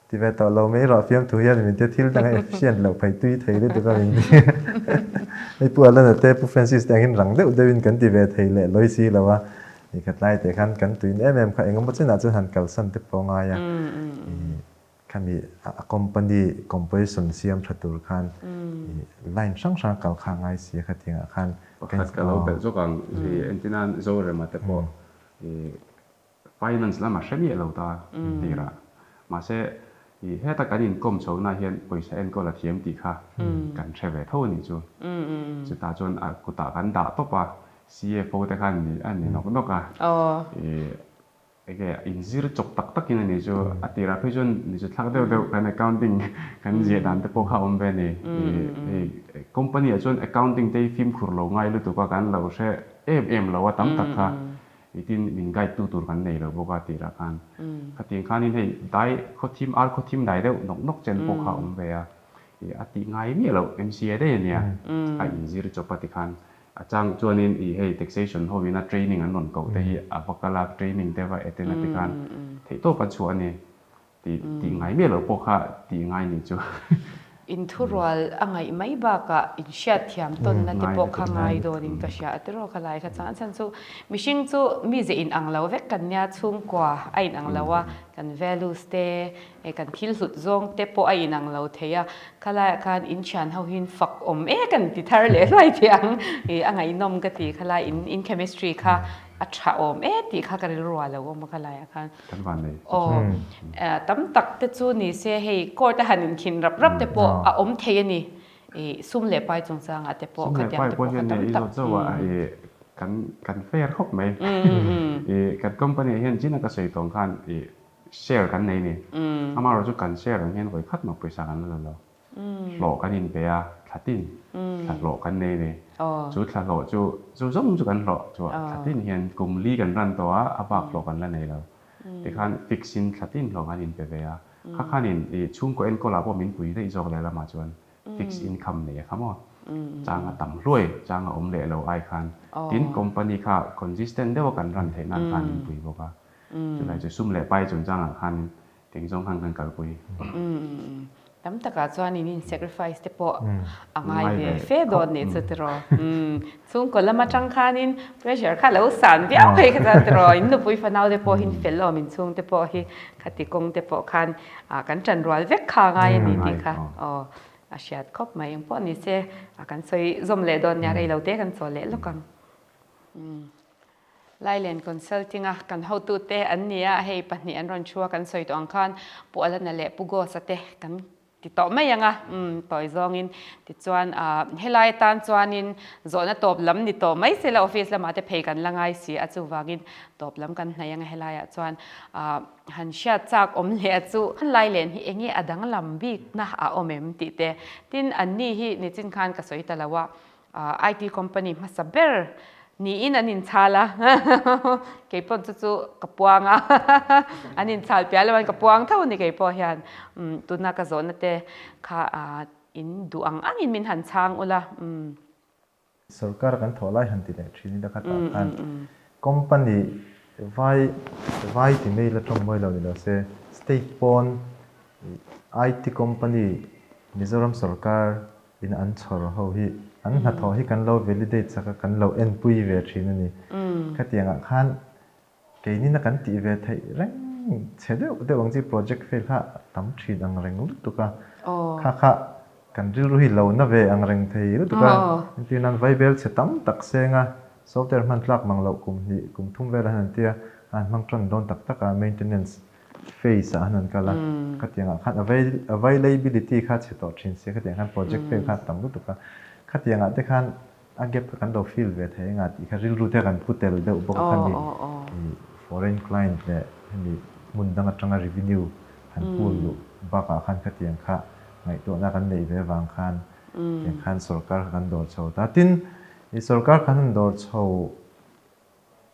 ti ve tawh lo mai rawh fiamthu hian min tia thil dang a efficient loh phei tui thei lutuk a min ti. Hei Pu Alana te Pu Francis te angin rang deuh deuhin kan ti ve thei leh lawi si lo a. I khat lai te khan kan tuin em em kha engemaw chinah chuan han kalsan te pawh ngai a, i khami a company composition siam tha tur khan i line hrang hrang a kal kha ngai si a khatiangah khan Pakhat ka lo belh zawk ang, i entirnan Zorema te pawh i finance lamah hre miah lo ta tirah mahse I heta kan inkawm chhohna hian pawisa enkawl a thiam tih kha kan hre ve tho a nih chu. Chutah chuan a kutah kan dah tawp a, CFO te khan a ni nawk nawk a. I enge inzir chawp tak takin a nih chu. A tirah phei chuan ni chu thlak deuh deuh kan accounting kan ziah dan te pawh kha a awm ve a ni. I hei company ah chuan accounting te hi fimkhur lo ngai lutuk a, kan lo hre em em lo a tam tak kha. Nitin min guide tu tur kan nei lo bawk a tirah khan. Khatiang khanin hei dai khawthim ar khawthim dai deuh nawk nawk chen pawh kha a awm ve a. Ih a tih ngai miah loh MCA daih a nia. A inzir chawp a tikhan a chang chuanin ih hei taxation ho ina training an rawn koh te hi a va kal a training te va attend a tikhan theihtawp a chhuah a ni. Tih tih ngai miah loh pawh kha tih ngai ni chu. Inthurual a ngaih mai bakah inhriatthiam tawnna te pawh kha ngai dawnin ka hria a tiraw khalai kha chuan a chhan chu mihring chu mize inang lo vek kan nia chhungkua a inang lo a kan values te kan thil hlut zawng te pawh a inang lo thei a khalaiah khan inthian ho hian fak awm e kan ti thar leh hluai thei ang ih a ngaihnawm ka ti khalai in in chemistry kha a tha awm e tih kha ka rilru a lo awm a khalaiah khan. Kan van nei. Aw, tam tak te chu ni se hei court a han inkhin rap rap te pawh a awm thei a ni. I sum leh pai chungchangah te pawh Sum leh khatiang pai te pawh pawh kha hian tam i tak. zawt zauh a, i kan kan fair khawp mai. I kan company ah hian chin a ka sawi tawng khan i share kan nei a ni. Amaherawhchu kan share ang hian vawi khat mah pawisa kan la la lo. Hlawh kan inpe a, thla tin thla hlawh kan nei a ni. Chu thla hlawh chu, chu zawng chu kan hlawh chu thla tin hian kum li kan ran tawh a, a bak hlawh kan la nei lo. Tikhan fix in thla tin hlawh kan inpe ve a. Kha khanin i chhungkaw enkawlah pawh min pui daih zawk leh lamah chuan fix income nei a kha maw. Chang a tam hluai, chang a awm leh lo ai khan. Tin, company kha consistent deuha kan ran theih nan khan min pui bawk a. Chulai chu sum leh pai chungchangah khan Eng zawng khan kan kalpui. Tam takah chuan in in sacrifice te pawh a ngai ve fe dawn nih chu tiraw. Chhungkaw lam atang khanin pressure kha lo san viau phei kha chuan tiraw. In nupui fanau te pawh hi in fel awm in chhung te pawh hi khati kawng te pawh khan kan tan rual vek kha a ngai a ni tih kha aw a hriat khawp mai. Eng pawh ni se kan sawi zawm leh dawn nia rei lo te kan chawl leh lawk ang. Lailen Consulting a kan hotute an ni a, hei pahnih an rawn thu a, kan sawi tawh ang khan Pu Alana leh Pu Ghosa te kan ti tawh mai ang a, umm tawi zawngin tichuan ah helai atan chuanin zawhna tawp lam ni tawh mai sela office lamah te phei kan la ngai si a, chuvangin tawp lam kan hnaih ang a helaiah chuan ah han hriat chak awm leh a chu Lailen hi enge a danglam bikna a awm em tih te, tin anni hi nichin khan ka sawi ta lo a, IT company hmasa ber niin an inchhal a, kei pawh chu chu ka puang a, an inchhal piah lo an ka puang tho a ni kei pawh hian tuna ka zawhna te kha in duh ang angin min han chhang ula. Sorkar kan thawh lai han ti leh thin ila kha tah khan company vai vai ti mai ila tawng mawi lo ni lo se state pawn IT company Mizoram sorkar In an chhawr ho hi an hnathawh hi kan lo validate sak a, kan lo enpui ve thin a ni. Khatiangah khan keinina kan tih ve theih reng chhe deuh deuh ang chi project fail kha a tam thin ang reng lutuk a. Kha kha kan rilru hi lo na ve ang reng thei lutuk a. Entir nan vaibel chhe tam tak seng a, software hman tlak mang loh kum hnih kum thum velah hian an tia, an hmang tan dawn tak tak a maintenance phase ah han an kal a, khatiangah khan availability kha chhe tawh thin sia, khatiang khan project fail kha a tam lutuk a, khatiangah te khan a gap kha kan lo fill ve thei anga tih kha rilru te kan pu tel deuh bawk a khami foreign client leh hemi hmun dang atanga revenue han pool luh bakah khan khatiang kha ngaihtuahna kan neih ve avang khan tiang khan sorkar kha kan dawr chho ta. Tin, sorkar khan han dawr chho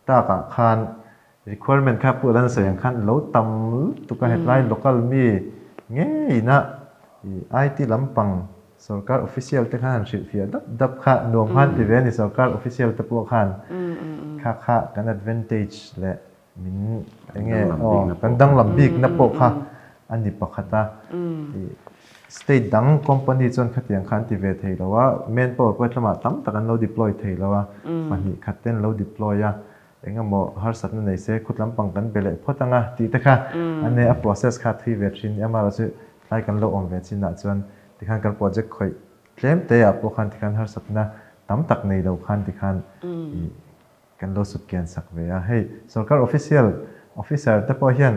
Takah khan requirement kha pu Alan sawi ang khan lo tam lutuk a, hetlai local mi ngeiin a IT lampang sorkar official te khan han hrilhfiah dap dap kha nuam khan ti ve a ni sorkar official te pawh khan kha kha kan advantage leh min enge aw kan danglam bikna pawh kha a ni pakhat a. State dang company chuan khatiang kha an ti ve thei lo a, manpower pawh hetlamah tam tak an lo deploy thei lo a, pahnih khat te an lo deploy a, engemaw harsatna nei se khut lampang kan be leh phawt ang a tih te kha an nei a, process kha a thui ve thin ni amaherawh chu tlai kan lo awm ve chinah chuan tikhan kan project khawih tlem te ah pawh khan tikhan harsatna tam tak nei lo khan tikhan ih kan lo sut kian sak ve a, hei sorkar official officer te pawh hian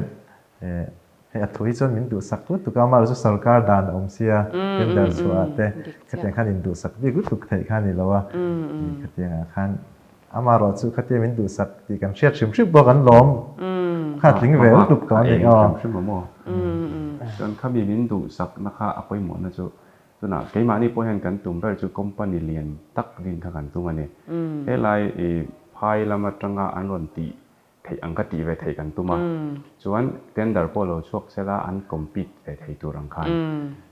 Hei a thu hi chuan min duhsak lutuk a, amaherawh chu sorkar dan a awm sia, tender chhuah ah te khatiang khan induhsak bik lutuk theih kha a ni lo a, khatiangah khan amaherawh chu khatia min duhsak tih kan hriat hrim hrim pawh kan lawm kha a tling ve lutuk tawh a ni aw. Hrim hrim a maw? Chuan khami min duhsakna kha a pawimawhna chu tunah keimahni pawh hian kan tum ber chu company lian tak din kha kan tum a ni. Helai i phai lam atanga an rawn tih theih ang ka tih ve theih kan tum a, chuan tender pawh lo chhuak sela an compete ve thei tur ang khan.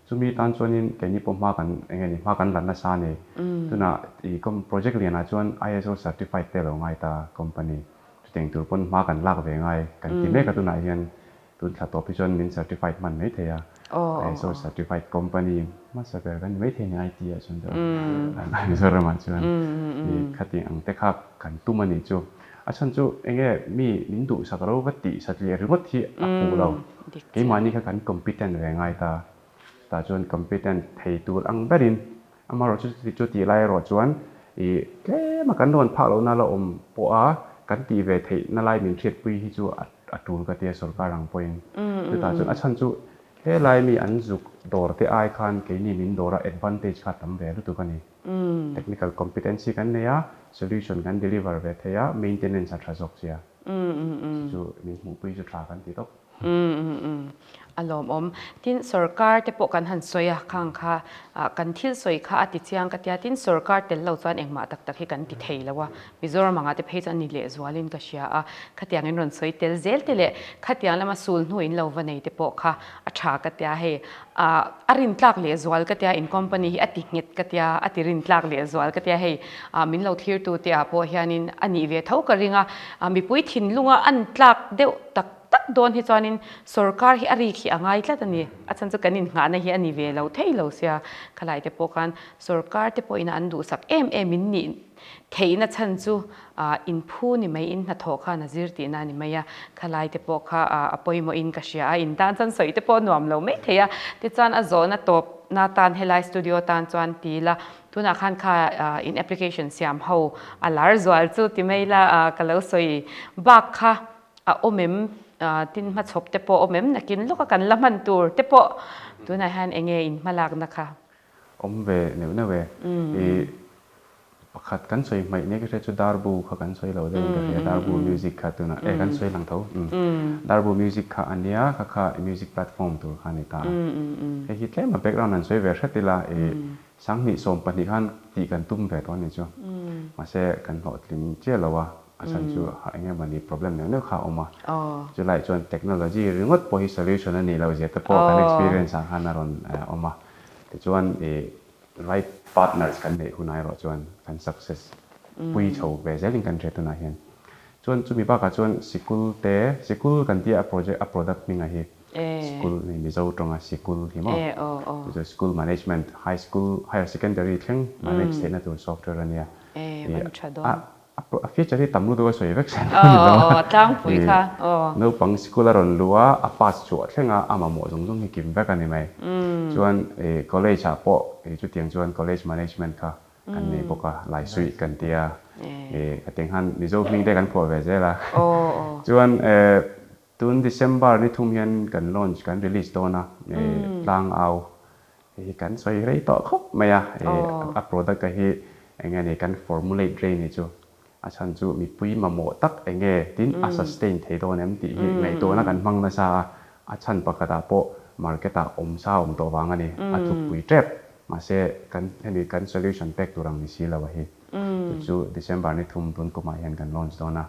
Chumi tan chuanin keini pawh hma kan eng nge ni hma kan la nasa a ni. Tunah i project lianah chuan ISO certified te lo ngai ta company chutiang tur pawn hma kan lak ve ngai kan ti mek a tunah hian. Tun thla tawp hi chuan min certified hman mai thei a, ISO certified company hmasa ber kan ni mai thei a ni IT ah chuan tawh a, Mizoram ah chuan khati ang te kha kan tum a nih chu. A chhan chu enge mi min duhsak ro va tih satliah ringawt hi a fuh lo. Keimahni kha kan competent ve ngai ta. Chutah chuan competent thei tur ang berin Amaherawhchu chu tih lai erawh chuan ih tlema kan rawn phak lohna la awm pawha kan tih ve theihna lai min hriatpui hi chu a tul ka tia sorkar ang pawhin. Chutah chuan a chhan chu helai mi an zuk dawr te ai khan keini min dawra advantage kha a tam ve lutuk a ni. Technical competency kan nei a, solution kan deliver ve thei a, maintenance a tha zawk sia. Chu chu min hmuhpui chu tha kan ti tawp. Umm umm umm a lawmawm. Tin sorkar te pawh kan han sawi a khang kha ah kan thil sawi kha a ti chiang ka tia tin sorkar tel lo chuan engmah tak tak hi kan ti thei lo a Mizoram anga te phei chuan ni leh zualin ka hria a khatiang in rawn sawi tel zel te leh khatiang lama sul hnu in lo va nei te pawh kha a tha ka tia hei ah a rin tlak leh zual ka tia in company hi a ti nghet ka tia a ti rin tlak leh zual ka tia hei ah min lo thlir tu te ah pawh hianin a nih ve tho ka ring a ah mipui thinlunga an tlak deuh tak tak dawn hi chuanin sorkar hi a rik hi a ngai tlat a ni. A chhan chu kan innghahna hi a ni ve lo thei lo sia. Khalai te pawh khan sorkar te pawhin an duhsak em em in nih theihna chhan chu inphu ni mai, in hnathawh khan a zir tihna a ni mai a. Khalai te pawh kha a pawimawhin ka hria a, in tan chuan sawi te pawh a nuam lo mai thei a. Tichuan a zawhna tawpna tan helai studio tan chuan ti ila, tunah khan kha in application siam ho a lar zual chu ti mai ila ka lo sawi bak kha. A awm em? Tin hmachhawp te pawh awm em? Nakin lawka kan la hman tur te pawh tunah hian eng nge in hmalakna kha? Awm ve neuh neuh e. I pakhat kan sawi hmaih nia ka hria chu Darbu kha kan sawi lo deuhin ka hria. Darbu music kha tunah e kan sawi lang tho. Darbu music kha a nia kha kha music platform tur kha a ni ta a. Hei hi tlem a background an sawi ve hret ila i Sanghnih 12 khan tih kan tum ve tawh a nih chu. Mahse kan hlawhtling chiah lo a, a chhan chu eng emaw ni problem neuh neuh kha a awm a. Chulaiah chuan technology ringawt pawh hi solution a nih loh zia te pawh kan experience ah khan a rawn awm a. Tichuan ih right partners kan neih hunah erawh chuan kan success pui chho ve zelin kan hria tunah hian. Chuan chumi bakah chuan sikul te, sikul kan tia a project a product hmingah hi School hei Mizo tawnga sikul hi maw? Chu chu school management, high school, higher secondary thleng manage theihna tur software a nia. A feature hi tam lutuk a sawi vek zel a ni lo a. Naupang sikul a rawn luh a, a pass chhuah thleng a, a mamawh zawng zawng hi kim vek a ni mai. Chuan college ah pawh chutiang chuan college management kha kan nei bawk a, Laisuih kan tia. Khatiang khan Mizo hming te kan phuah ve zel a. Chuan Tun December ni thum hian kan launch, kan release dawn a, tlang au hei hi kan sawi rei tawh khawp mai a, a product a hi eng nge ni kan formulate rei ni chu, a chhan chu mipui mamawh tak eng nge tin a sustain thei dawn em tih hi ngaihtuahna kan hmang nasa a, a chhan pakhatah pawh market ah awm sa awm tawh vang a ni, a tlukpui tep, mahse kan hemi kan solution pek tur ang ni si lo a hi, chu chu December ni thum tun kumah hian kan launch dawn a.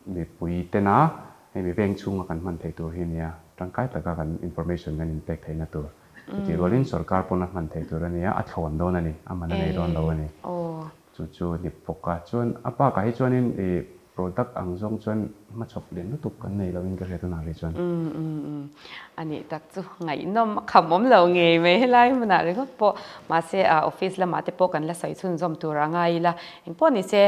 Mipui tena hei mi veng chhunga kan hman theih tur hi a nia, tangkai taka kan information kan inpek theihna tur. Chutih rualin sorkar pawn a hman theih tur a nia, a thlawn dawn a ni, a man a nei dawn lo a ni. Chu chu ni bawk a, chuan a bakah hi chuanin ih product ang zawng chuan hmachhawp lian lutuk kan nei loin ka hria tunah rih chuan. A nih tak chu ngaihnawm a kham awm lo ngei mai helai hmunah ringawt pawh. Mahse office lamah te pawh kan la sawi chhunzawm tur a ngai ila, engpawh ni se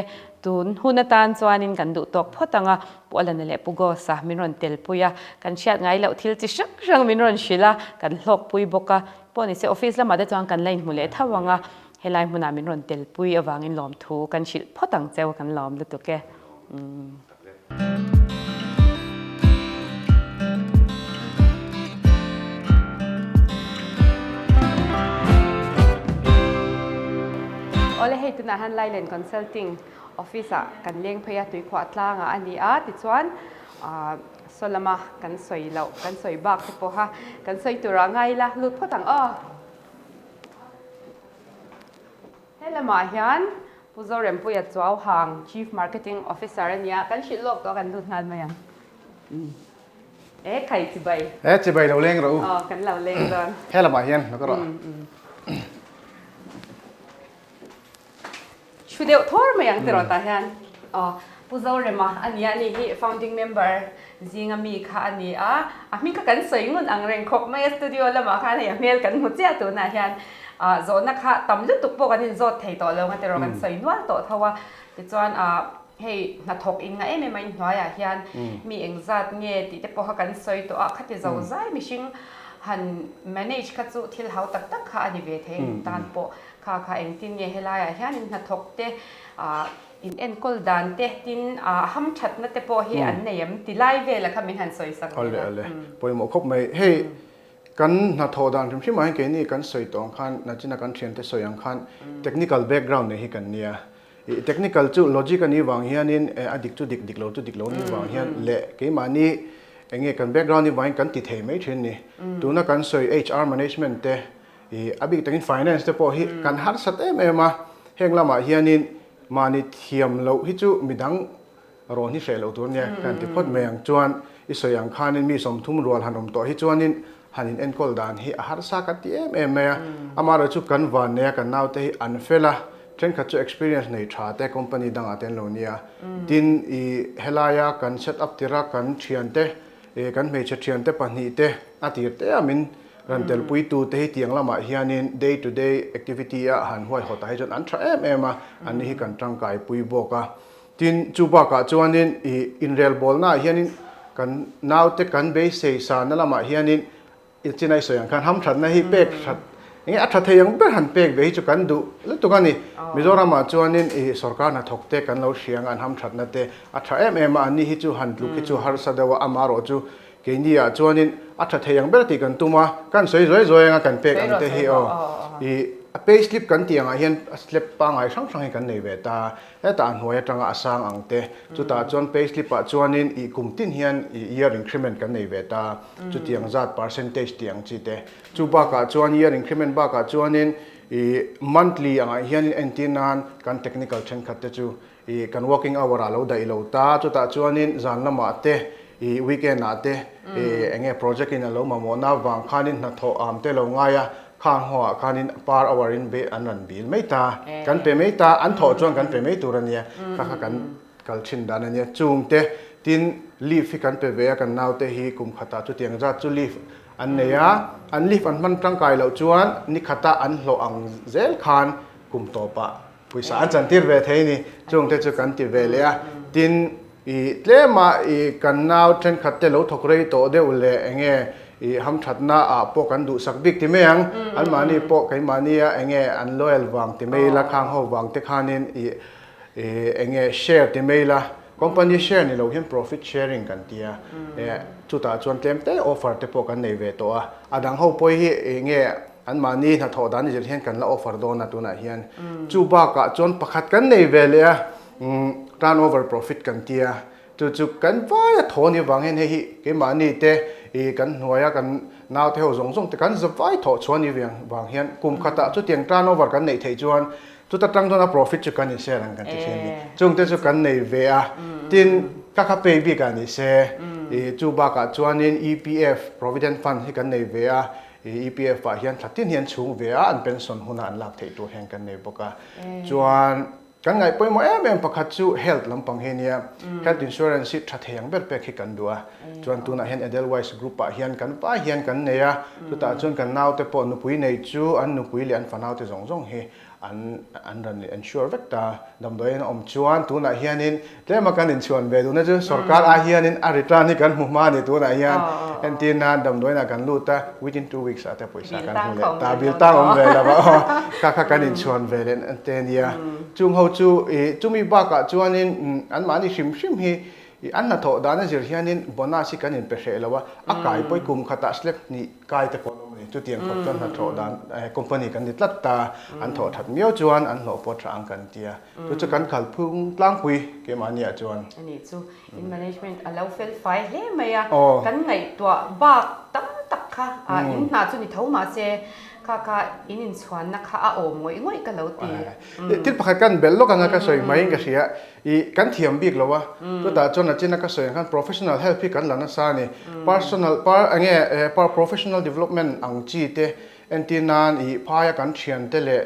Tun hun atan chuanin kan duh tawk phawt ang a, Pu Alana leh Pu Ghosa min rawn telpui a, kan hriat ngai loh thil chi hrang hrang min rawn hrilh a, kan hlawkpui bawk a. Pawh nise office lamah te chuan kan la inhmu leh tho ang a, helai hmunah min rawn telpui avangin lawmthu kan hrilh phawt ang cheu, kan lawm lutuk e. Awle hei tunah hian Lailen Consulting Office ah kan leng phei a, tuikhuah tlangah a ni a, tichuan saw lama kan sawi loh, kan sawi bak te pawha kan sawi turah ngai ila lut phawt ang aw. He lamah hian Pu Zorempuia Chuauhang, Chief Marketing Officer a nia, kan hrilh lawk tawh a kan lut nghal mai ang. E khai chibai. E chibai lo leng rawh u. Aw kan lo leng dawn. He lamah hian lo ka rawh. Thu deuh thawr mai ang tiraw tah hian. Aw. Pu Zorema a nia ni hi founding member zinga mi kha a ni a, a hming kha kan sawi ngun ang reng khawp mai a, studio lamah khan hei a hmel kan hmu chiah tunah hian ah zawhna kha tam lutuk pawh kan inzawt thei tawh lo nga tiraw kan sawi nual tawh tho a, tichuan ah hei hnathawk in nga em em a inhnuaiah hian mi engzat nge tih te pawh kha kan sawi tawh a, khati zo zai mihring han manage kha chu thil hau tak tak kha a ni ve thei a tan pawh kha kha engtin nge helaiah hian in hnathawk te ah In enkawl dan te tin a hamthatna te pawh hi an nei em? Ti lai vela kha min han sawi sak ve la. Awle awle, pawimawh khawp mai. Hei kan hnathawh dan hrim hrim ah hian keini kan sawi tawh ang khan nachina kan thiante sawi ang khan technical background nei hi kan nia. Ih technical chu logic a nih vang hianin a dik chu dik dik lo chu dik lo a nih vang hian leh keimahni eng nge kan background nih vangin kan ti thei mai thin a ni. Tuna kan sawi HR management te Ih, a bik takin finance te pawh hi kan harsat em em a, heng lamah hianin mahni thiam loh hi chu midang rawn hi hreh loh tur nia kan ti phawt mai ang. Chuan i sawi ang khanin mi 30 rual han awm tawh hi chuanin han in enkawl dan hi a harsa kan ti em em mai a. Amaherawhchu chu kan van nei a, kan naute hi an fel a, thenkhat chu experience nei tha te company dangah te an lo nia. Tin, ih, helaia kan set up tirh a kan thiante, ih, kan hmeichhe thiante pahnihte a tir te a min Ran telpuitute hi tiang lamah hianin day to day activity a han huaihawtah hi chuan an tha em em a, anni hi kan tangkaipui bawk a. Tin, chu bakah chuanin ih inrelbawlnaah hianin kan naute kan beisei sahna lamah hianin i chinai sawi ang khan hamthatna hi pek that enge a tha thei ang ber han pek ve hi chu kan duh lutuk a ni. Mizoramah chuanin ih sorkar hnathawkte kan lo hria ang a, an hamthatna te a tha em em a, anni hi chu han tluk hi chu harsa deuh a, amaherawh chu Keini ah chuanin a tha thei ang ber tih kan tum a, kan sawi zuai zuai anga kan pek ang te hi aw. Ih a pay slip kan tih angah hian a slip pangngai hrang hrang hi kan nei ve ta, hetah a hnuai atanga a sang ang te, chutah chuan pay slip ah chuanin ih kum tin hian ih year increment kan nei ve ta, chutiang zat percentage tih ang chi te. Chu bakah chuan year increment bakah chuanin ih monthly angah hianin entir nan kan technical thenkhat te chu Ih kan working hour ah lo daih lo ta, chutah chuanin zan lamah te ih weekend ah te ih eng nge project in a lo mamawhna vang khanin hnathawh am te lo ngai a, khang ho ah khanin per hour in be an rawn bil mai ta, kan pe mai ta, an thawh chuan kan pe mai tur a nia, kha kha kan kal thin dan a nia, chung te tin leave hi kan pe ve a kan naute hi kum khatah chutiang zat chu leave an nei a, an leave an hman tangkai loh chuan ni khatah an hlawh ang zel khan kum tawpah Pawisa an chantir ve thei ni, chungte chu kan ti ve leh a. Tin, ih tlema ih kan nau thenkhat te lo thawk rei tawh deuh leh eng nge ih hamthatna ah pawh kan duhsak bik ti mai ang. Anmahni pawh keimahnia eng nge an loyal vang ti mai ila, khang ho vang te khanin ih eng nge share ti mai ila, company share ni lo hian profit sharing kan ti a. Chutah chuan tlem te offer te pawh kan nei ve tawh a. A dang ho pawh hi eng nge Anmahni hnathawh dan zir hian kan la offer dawn a tunah hian. Chu bakah chuan pakhat kan nei ve leh a, turnover profit kan ti a, chu chu kan vai a thaw ni vang hian hei hi keimahni te ih kan hnuaia kan naute ho zawng zawng te kan za vai thawh chhuah ni vang hian kum khatah chutiang turnover kan neih theih chuan chuta tang chuan a profit chu kan inshare ang kan ti thin a ni. Chungte chu kan nei ve a, tin ka kha pay bik ah ni se ih chu bakah chuanin EPF provident fund hi kan nei ve a, EPF ah hian thla tin hi an chhung ve a, an pension huna an lak theih tur hian kan nei bawk a. Chuan kan ngaih pawimawh em em pakhat chu health lampang hi a nia. Health insurance hi tha thei ang ber pek hi kan duh a. Chuan tunah hian Edelweiss group ah hian kan vai hian kan nei a, chutah chuan kan naute pawh nupui nei chu an nupui leh an fanaute zawng zawng hi An an rawn ensure vek ta. Damdawiin a awm chuan tunah hianin tlema kan inchhuan ve duhna chu sorkar ai hianin a return hi kan hmu hma a ni tunah hian. Entir nan damdawiinah kan lut a, within 2 weeks ah te pawisa kan hmu leh ta, bill tang awm ve lo va aw, kha kha kan inchhuan ve leh te a nia. Chung ho chu ih chumi bakah chuanin anmahni hrim hrim hi ih an hnathawh dan a zir hianin bonus hi kan inpe hreh lo a, a kai pawi kum khatah slab hnih Kai te pawh an awm a ni. Chutiang khawp chuan hnathawh dan company kan ni tlat ta, an thawh that miau chuan an hlawh pawh tha ang kan ti a. Chu chu kan kalphung tlangpui keimahni ah chuan. A nih chu in management a lo fel fai hle mai a, kan ngaihtuah bak tam tak kha in hna chu ni tho mahse kha kha in inchhuanna kha a awm ngawih ngawih ka lo ti. Thil pakhat kan belh lawk anga ka sawi mai in ka hria. Ih, kan thiam bik lo a, chutah chuan a china ka sawi ang khan professional help hi kan la nasa a ni. Personal, par eng nge par professional development ang chi te entir nan ih phaia kan thian te leh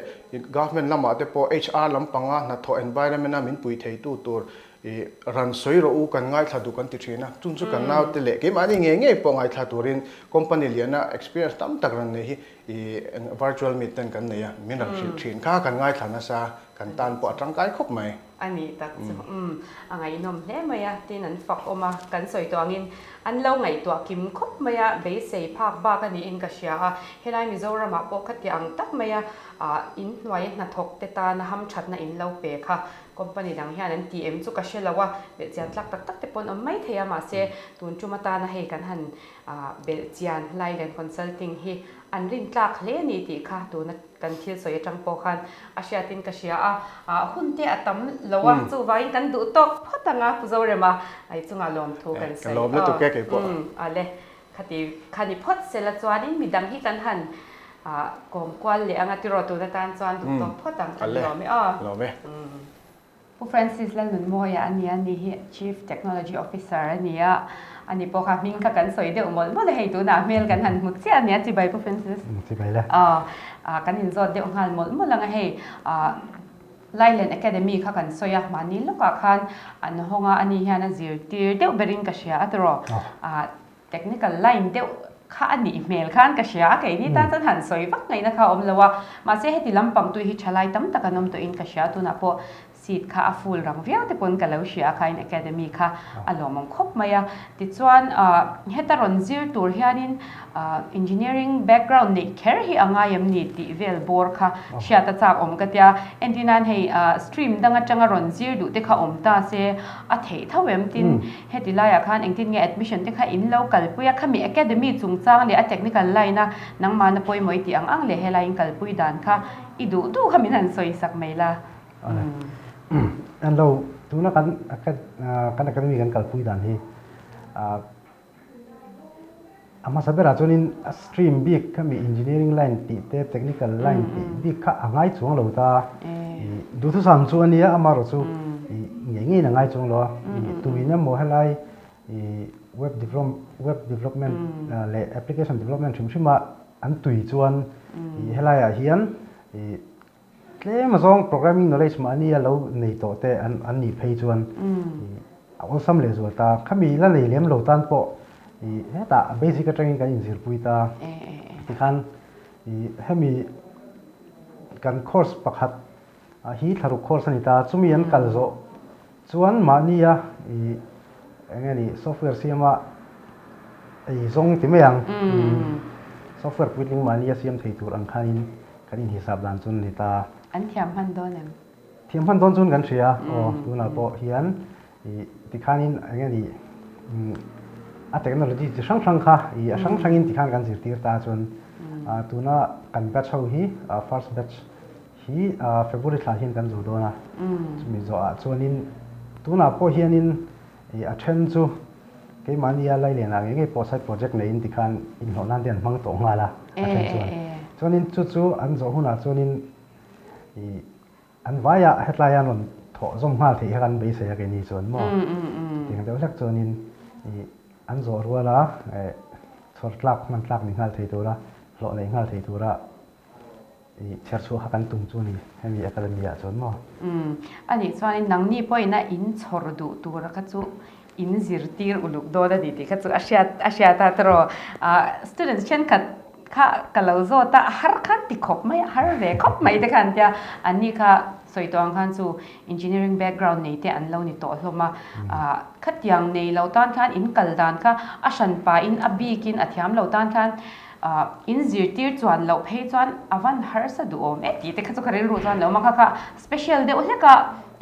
government lamah te pawh HR lampanga hnathawh environment a min pui theitu tur I ran sawi rawh u kan ngaithla duh kan ti thin a, chung chu kan naute leh keimahni ngei ngei pawh ngaithla turin company liana experience tam tak rawn nei hi i virtual meet ten kan nei a, min rawn hrilh thin kha kan ngaithla nasa, kan tan pawh a tangkai khawp mai. A nih tak chu umm a ngaihnawm hle mai a, tin an fak awm a, kan sawi tawh angin an lo ngaihtuah kim khawp mai a, beisei phak bak a niin ka hria a, helai Mizoramah pawh khatiang ang tak mai a inhnuai hnathawk te tana hamthatna in lo pe kha Company dang hian an ti em chu ka hre lo a, belhchian tlak tak tak te pawh an awm mai thei a, mahse tun tum atana hei kan han belhchian Lailen Consulting hi an rin tlak hle a ni tih kha tuna kan thil sawi atang pawh khan a hriatin ka hria a, hun te a tam lo a, chuvangin kan duh tawk phawt ang a Pu Zorema i chungah lawmthu kan sawi. Ka lawm lutuk e keipawh. Ale. Khati kha ni phawt sela chuanin midang hi kan han kawm kual leh anga tiraw tun atan chuan duh tawk phawt ang kan lawm e aw. Lawm e. Pu Francis Lalnunmawia a nia ni hi Chief Technology Officer a ni a, ani pawh kha hming kha kan sawi deuh mawlh mawlh a hei tunah hmel kan han hmu chiah a nia chibai Pu Francis. Chibai le. Aw kan inzawt deuh nghal mawlh mawlh ang a hei Lailen Academy kha kan sawi a, mahni lawkah khan an hawng a, ani hian a zirtir deuh berin ka hria a tiraw. Technical line deuh kha a nih hmel khan ka hria a, keini tan chuan han sawi vak ngaihna kha a awm lo a, mahse heti lampang tui hi thalai tam tak an awm tawhin ka hria a, tunah pawh seat kha a full rang viau te pawn ka lo hria a, khain academy kha a lawmawm khawp mai a. Tichuan heta rawn zir tur hianin engineering background neih kher hi a ngai em ni tih vel bawr kha hriat a chak awm ka tia. Entir nan hei stream dang atanga rawn zir duh te kha awm ta se a theih tho em tin heti laiah khan engtin nge admission te kha in lo kalpui a, khami academy chungchang leh a technical line a nangmahna pawimawh i tih ang ang leh helai in kalpui dan kha i duh duh kha min han sawi sak mai la. An lo tuna kan kan academy kan kalpui dan hi a hmasa berah chuanin a stream bik khami engineering line tih te technical line tih bik kha a ngai chuang lo ta duhthusam chu a nia amaherawh chu ngei ngeiin a ngai chuang lo a tuin emaw helai web develop web development leh application development hrim hrim a an tui chuan helaiah hian Tlem azawng programming knowledge mahni a lo nei tawh te an an nih phei chuan a awlsam leh zual ta. Khami la nei lem lo tan pawh i hetah basic atangin kan inzirpui ta. Tikhan i hemi kan course pakhat hi thlaruk course a ni ta. Chumi an kal zawh chuan mahni a i eng nge ni software siama ei zawng ti mai ang. Software puitling mahni a siam thei tur ang khanin Kan inhisap dan chu ni ta. An thiam hman dawn em? Thiam hman dawn chuan kan hria. Aw, tunah pawh hian i tikhanin eng nge ni a technology chi hrang hrang kha i a hrang hrangin tikhan kan zirtir ta chuan tuna kan batch ho hi first batch hi February thla hian kan zo dawn a. Chumi zawhah chuanin tunah pawh hianin I a then chu keimahnia Lailenah ngei ngei pawh side project neiin tikhan inhlawh nan te an hmang tawh nghal a, a then chuan. Chuanin chu chu an zawh hunah chuanin i an vaiah hetlai an rawn thawh zawm nghal theih kha kan beisei a keini chuan maw. Chutiang deuh hlek chuanin i an zawh ruala chhawr tlak hman tlak ni nghal thei tura hlawh neih nghal thei tura I chher chhuah kha kan tum chu ni hemi academy ah chuan maw? Umm a nih chuanin nangni pawhin a in chhawr duh tura kha chu in zirtir uluk dawn a ni tih kha chu a hriat a hriat a tiraw ah students thenkhat kha ka lo zawt a a har khan ti khawp mai a har ve khawp mai te khan an tia anni kha sawi tawh ang khan chu engineering background nei te an lo ni tawh hlawm a ah khatiang nei lo tan khan in kal dan kha a hran pahin a bikin a thiam lo tan khan In zirtir chuan loh phei chuan a van harsa duhawm e tih te kha chu ka rilru chuan lo awm a, kha kha special deuh hlek a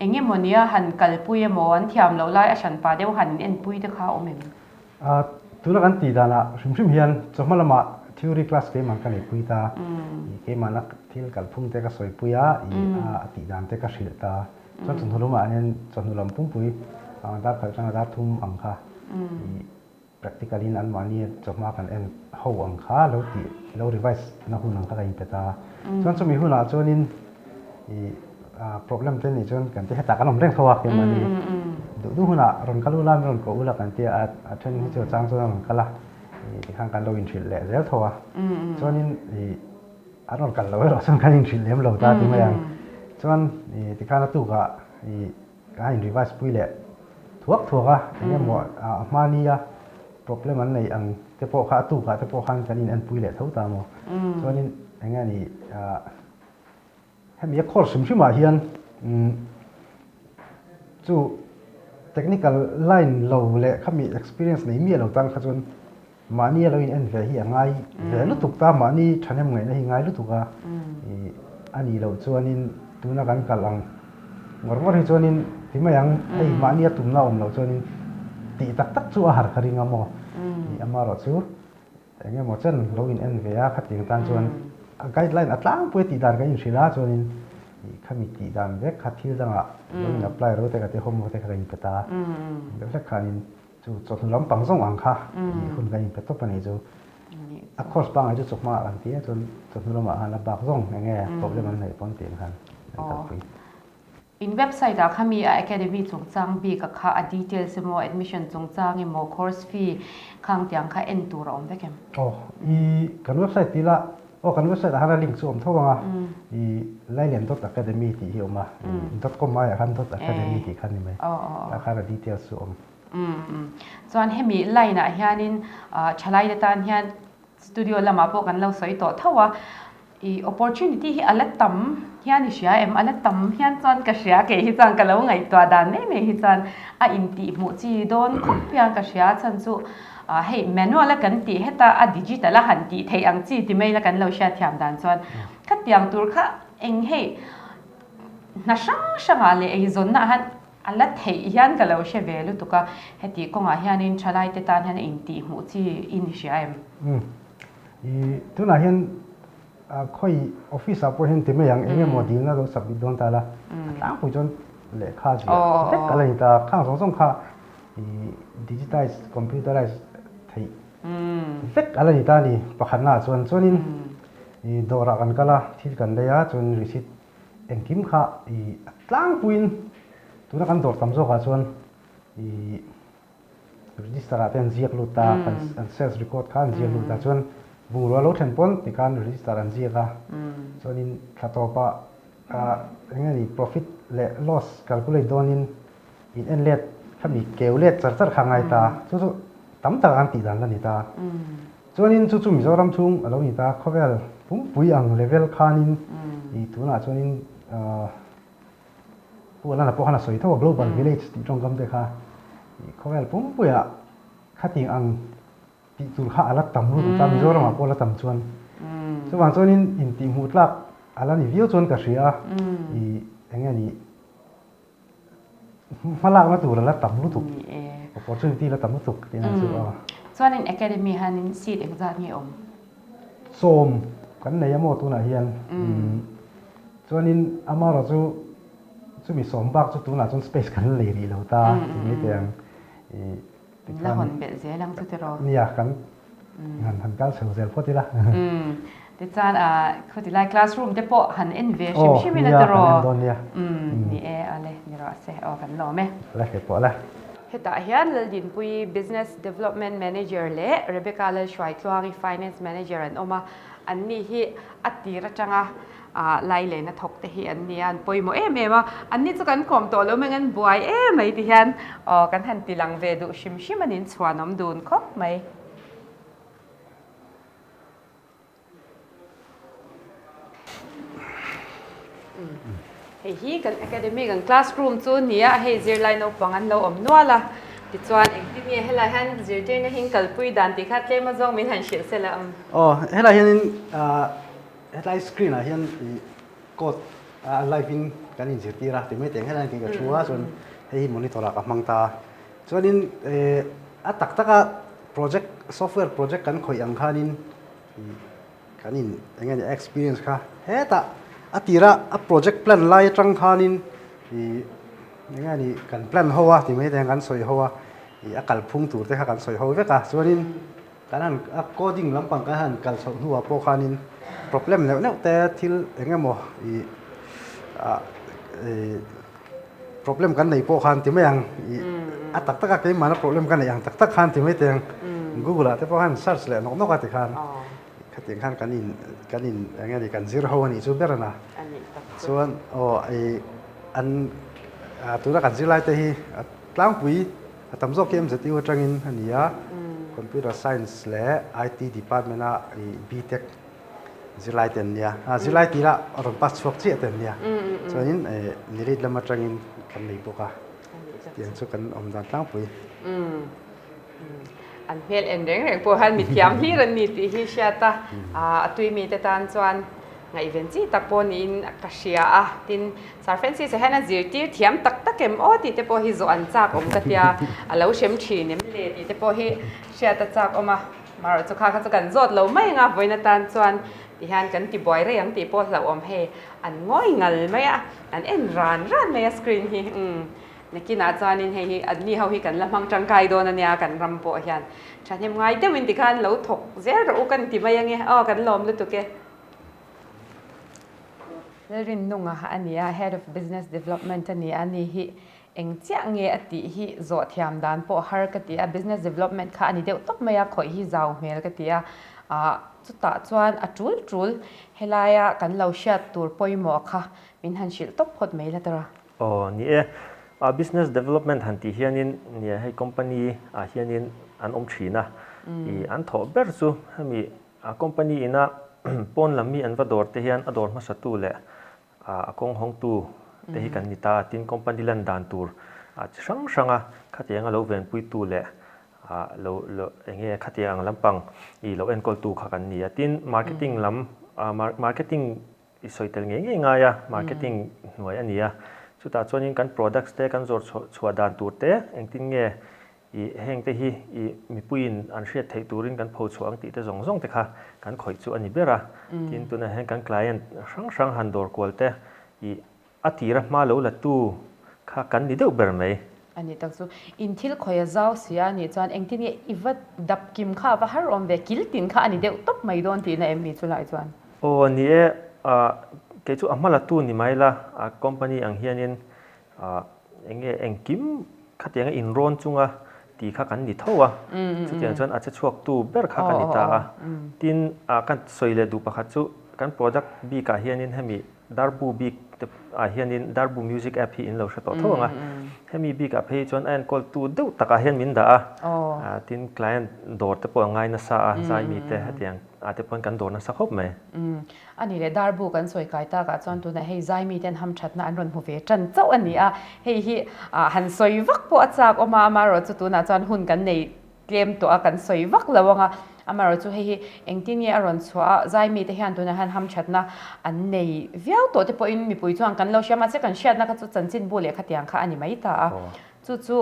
eng emaw nia han kalpui emaw an thiam loh lai a hranpa deuh han in enpui te kha a awm em? Tuna kan tih danah hrim hrim hian chawhma lamah theory class keimah ka neihpui ta, keimahna thil kalphung te ka sawipui a, a tih dan te ka hrilh ta, chuan chawhnu lamah hian chawhnu lam pumpui dar khat atanga dar thum ang kha Practical in anmahni chawhma kan en ho ang kha lo tih lo revise na hun ang kha ka inpe ta. Chuan chumi hunah chuanin i problem te nih chuan kan ti hetah kan awm reng tho a keimahni duh duh hunah rawn kal ula min rawn koh ula kan ti a, a then hi chu a chang chuan a rawn kal a tikhan kan lo inhrilh leh zel tho a. Chuanin i an rawn kal lo erawh chuan kan inhrilh lem lo ta ti mai ang. Chuan i tikhan a tukah i Ka in revise pui leh thuak thuak a, eng emaw a hmani a problem an nei ang te pawh kha a tukah te pawh khan kan in enpui leh tho ta maw. Chuanin eng nge ni hemi a course hrim hrimah hian chu technical line lo leh khami experience nei miah lo tan kha chuan Mahni a lo in en ve hi a ngai ve lutuk ta, mahni thahnem ngaihna hi ngai lutuk a, ih a nih loh chuanin tuna kan kalh ang ngawr ngawr hi chuanin ti mai ang, hei mahni a tumna awm loh chuanin tih tak tak chu a har ka ring a maw, ih amaherawh chu eng emaw chen lo in en ve a khatiang tan chuan a guideline a tlangpui a tih dan kan inhrilh a chuanin ih khami tih dan vek kha thil dangah lo in apply ro te ka ti homework te kha ka inpe ta a, deuh hlek khanin. Chu chawhnu lampang zawng ang kha nih hun kan inpe tawp a ni chu. A course pangngai chu chawhma ah kan ti a, chuan chawhnu lamah khan a bak zawng eng nge problem an neih pawn tih khan kan kalpui. In website ah kha mi a academy chungchang bik a kha a details emaw admission chungchang emaw course fee khang tiang kha en tur a awm vek em? Aw, i kan website tih lah Aw kan website ah khan a link chu awm tho ang a, i Lailen dot academy tih hi a awm a, i dot com aiah khan dot academy tih kha a ni mai, tah khan a details chu a awm. Chuan hemi line ah hianin thalaite tan hian studio lamah pawh kan lo sawi tawh tho a, i opportunity hi a la tam hian i hria em? A la tam hian chuan ka hria kei hi chuan ka lo ngaihtuah dan mai mai hi chuan a intihhmuh chi dawn khawp hian ka hria chhan chu Hei manual a kan tih heta a digital a han tih theih ang chi ti mai la kan lo hriatthiam dan chuan khatiang tur kha eng hei hna hrang hrangah leh eizawnna ah hian a la theih hian ka lo hre ve lutuk a, heti kawngah hianin thalaite tan hian a intih hmuh chi i ni hria em? Umm i tunah hian khawi office ah pawh hian ti mai ang eng emaw dilna lo submit dawn ta la a tlangpui chuan lehkha ziah vek a la ni ta khang zawng zawng kha I digitize, computerize theih vek a la ni ta a ni. Pakhatna ah chuan chuanin i dawrah kan kal a, thil kan lei a, chuan receipt engkim kha i a tlangpuiin tuna kan dawr tam zawkah chuan i register ah te an ziak lut a, an sales record kha an ziak lut a, chuan bungrua lo thlen pawn tikhan register an ziak a, chuanin thla tawpah eng nge ni profit leh loss calculate dawnin In en let khami keu let char char kha ngai ta, chu chu tam tak an tih dan la ni ta. Chuanin chu chu Mizoram chhung a lo ni ta, khawvel pumpui ang level khanin i tunah chuanin Pu Alana pawh khan a sawi tho a, Global Village tih tawngkam te kha i khawvel pumpuiah khating ang tih tur kha a la tam lutuk ta, Mizoramah pawh a la tam chuan. Chuvang chuanin intihhmuh tlak a la ni viau chuan ka hria a, i eng nge ni Hmalakna tur a la tam lutuk, opportunity la tam lutuk tih nan chu a. Chuanin academy hianin seat engzat nge awm? Sawm kan nei a maw tunah hian. Chuanin amaherawh chu chumi sawm bak chu tunah chuan space kan lei rih lo ta ti mai teh ang. La hawn belh zel ang chu tiraw? Nia kan han han kal chho zel phawt ila. Tichuan khuti lai classroom te pawh han en ve hrim hrim ila tiraw? Aw nia kan en dawn nia. Ni e ale ni rawh se aw kan lawm e. La hre pawh la. Hetah hian Laldinpuii Business Development Manager leh Rebecca Lalhruaitluangi Finance Manager an awm a, anni hi a tir atanga Lai lehna thawk te hi an ni a, an pawimawh em em a, anni chu kan kawm tawh lo mai an buai em mai ti hian aw kan han ti lang ve duh hrim hrim a ni, chhuanawm dun khawp mai. Hei hi kan academy kan classroom chu ni a, hei zirlai naupang an lo awm nual a, tichuan engtin nge helai hian zirtirna hi kalpui dan tih kha tlem azawng min han hrilh se la. Aw helai hianin Hetlai screen ah hian ih code a live in kan inzirtir a ti mai teh ang helai hian ka thu a chuan hei hi monitor ah ka hmang ta a chuanin eh a tak tak a project software project kan khawih ang khanin ih kan in eng nge ni experience kha hetah a tira a project plan lai atang khanin ih eng nge ni kan plan ho a ti mai teh ang kan sawi ho a ih a kalphung tur te kha kan sawi ho vek a chuanin. Kan han a coding lampang kan han kal chhoh hnuah pawh khanin problem neuh neuh te thil eng emaw ih ah ih problem kan nei pawh khan ti mai ang ih a tak tak a keimahna problem ka neih ang tak tak khan ti mai teh ang google ah te pawh khan search leh nawk nawk a ti khan khatiang khan kan in kan in eng nge ni kan zir ho a nih chu ber a na chuan aw ih an tuna kan zirlai te hi. tlangpui a tam zawk hi MZU atangin a ni a, Computer Science leh IT Department a BTech zirlai te an nia. Zirlai tih lah rawn pass chhuak chiah te an nia. Chuanin Nirit lam atangin kan nei bawk a, tiang chu kan awm dan tlangpui. An hmel en reng reng pawh hian mithiam hlir an ni tih hi hriat a, a tui mite tan chuan ngaihven chi tak pawh niin ka hria a. Tin, Sir Francis-a hian a zirtir thiam tak tak em aw tih te pawh hi zawh an chak awm ka tia, a lo hrem thin em le tih te pawh hi hriat a chak awm a. Marawh chu kha kha chu kan zawt lo mai ang a, vawiin atan chuan ti hian kan ti buai rei ang tih pawh hlauhawm hei an ngawi ngal mai a, an en ran ran mai a screen hi. Umm. Nakinah chuanin hei hi anni ho hi kan la hmang tangkai dawn a nia kan ram pawh hian thahnem ngai deuhin tikhan lo thawk zel rawh u kan ti mai ange aw kan lawm lutuk e. Lalrinnunga a ni a, Head of Business Development a ni a, ani hi eng chiah nge a tih hi zawh thiam dan pawh har ka ti a, Business Development kha a ni deuh tawp mai a, khawih hi zau hmel ka ti a, ah chutah chuan a tul tul helaia kan lo hriat tur pawimawh kha min han hrilh tawp phawt mai la tawra. Aw ni e, a business development han tih hianin nia hei company ah hianin an awm thin a, i an thawh ber chu hemi a company ina pawn lam mi an va dawr te hian a dawr hmasatu leh a kawng hawngtu te hi kan ni ta a, tin company lan dan tur chi hrang hrang a khatiang a lo venpuitu leh lo lo enge khatiang ang lampang i lo enkawltu kha kan ni a, tin marketing lam marketing I sawi tel ngei ngei ngai a, marketing hnuai a ni a. Chutah chuanin kan products te kan zawrh chhuah dan tur te engtin nge i heng te hi i mipuiin an hriat theih turin kan pho chhuah ang tih te zawng zawng te kha kan khawih chu a ni ber a. Tin, tunah hian kan client hrang hrang han dawr kual te i A tira hma lo la tu kha kan ni deuh ber mai. A nih tak chu. In thil khawi a zau si a nih chuan engtin nge i va dap kim kha a va har awm ve, kil tin kha a ni deuh tawp mai dawn tihna em ni chulai chuan? Aw ni e, kei chu a hma la tu ni mai la, a company ang hianin eng nge engkim khatianga inrawn chunga tih kha kan ni tho a, chutiang chuan a che chhuak tu ber kha ka ni ta a. Tin, ka sawi leh duh pakhat chu kan product bikah hianin hemi Darbu bik te ah hianin Darbu Music app hi in lo hre tawh tho ang a, hemi bikah phei chuan a enkawl tu deuh takah hian min dah a, tin client dawr te pawh a ngai nasa a, zai mi te hetiang ah te pawhin kan dawr nasa khawp mai. A ni leh Darbu kan sawi kai takah chuan tunah hei zai mi ten hamthatna an rawn hmu ve tan chauh a ni a, hei hi han sawi vak pawh a chak awm a, amaherawhchu tunah chuan hun kan nei Tlem tawh a kan sawi vak lo ang a, amaherawh chu hei hi engtin nge a rawn chhuah a, zai mite hian tunah hian hamthatna an nei viau tawh te pawhin mipui chuan kan lo hria mahse kan hriatna kha chu chanchinbu leh khatiang kha a ni mai ta a. Chu chu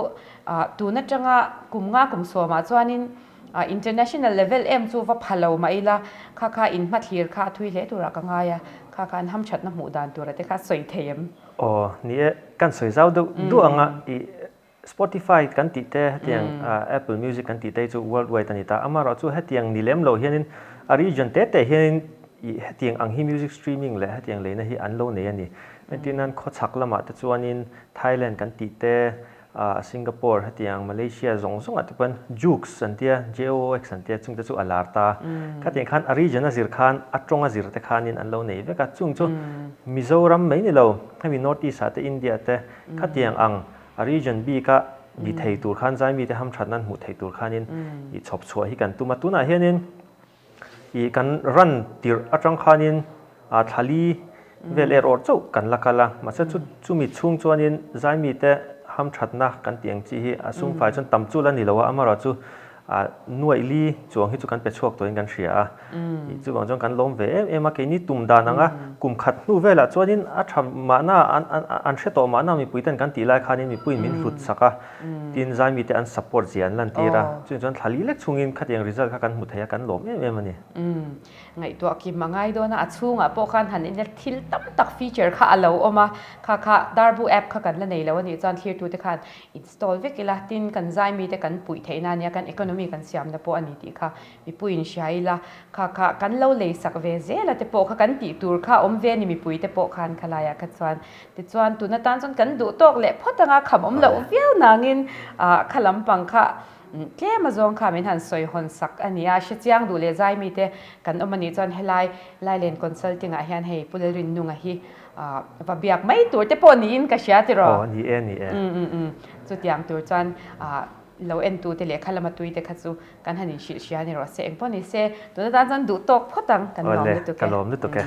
tun atanga kum nga kum sawmah chuanin international level em chu va pha lo mah ila kha kha inhmathlir kha a thui hle turah ka ngai a, kha kha an hamthatna hmuh dan tura te kha sawi thei em? Aw ni e, kan sawi zau deuh duh ang a, i Spotify kan tih te hetiang Apple Music kan tih te hi chu world wide a ni ta. Amaherawh chu hetiang ni lem lo hianin a region te te hianin ih hetiang ang hi music streaming leh hetiang leina hi an lo nei a ni. Entirnan khawchhak lamah te chuanin Thailand kan tih te, Singapore hetiang Malaysia zawng zawngah te pawhin Joox an tia, J-O-O-X an tia chungte chu a lar ta. Khatiang khan a region a zir khan a tawng a zir te khanin an lo nei vek a. Chung chu Mizoram mai ni lo hemi North East ah te India te khatiang ang A region bika ni thei tur khan zaimi te hamthat nan hmuh theih tur khanin i chhawp chhuah hi kan tum a. Tunah hianin i kan run tirh atang khanin a thlali vel er awrh chauh kan la kal a. Mahse chu chumi chhung chuanin zaimi te hamthatna kan tih ang chi hi a sumfai chuan tam chu la ni lo a, amaherawhchu chu A nuaih li chuang hi chu kan pe chhuak tawhin kan hria a, ih chuvang chuan kan lawm ve em em a, keini tum dan anga kum khat hnu velah chuanin a tha mahna an hre tawh mahna mipui ten kan tih lai khanin mipuiin min hlut sak a, tin zaimi te an support zia an lantir a, chuvang chuan thla li lek chungin khatiang result kha kan hmu thei a, kan lawm em em a ni. Ngaihtuah kim a ngai dawn a, a chhungah pawh khan han ina thil tam tak feature kha a lo awm a, kha kha Darbu app kha kan la nei lo a nih chuan thlirtute khan Install vek ila, tin kan zai mite kan puih theihna ania, kan economy kan siamna pawh a ni tih kha mipui in hria ila, kha kha kan lo lei sak ve zel a te pawh kha kan tih tur kha awm ve a ni mipui te pawh khan khalaiah kha chuan. Tichuan tun atan chuan kan duh tawk leh phawt anga kham awm loh viau nangin ah kha lampang kha tlem a zawng kha min han sawi hawn sak a ni a, hrechiang duh leh zai mite kan awm a nih chuan helai Lailen Consulting ah hian hei Pu Lalrinnunga hi. Va biak mai tur te pawh niin ka hria tiraw? Aw, ni e, ni e. Um, um, um. Chutiang tur chuan lo entu te leh kha lama tui te kha chu kan han inhrilh hria ni rawh se. Engpawh ni se, tuna tan chuan duh tawk phawt ang, kan lawm lutuk e. Awle, ka lawm lutuk e.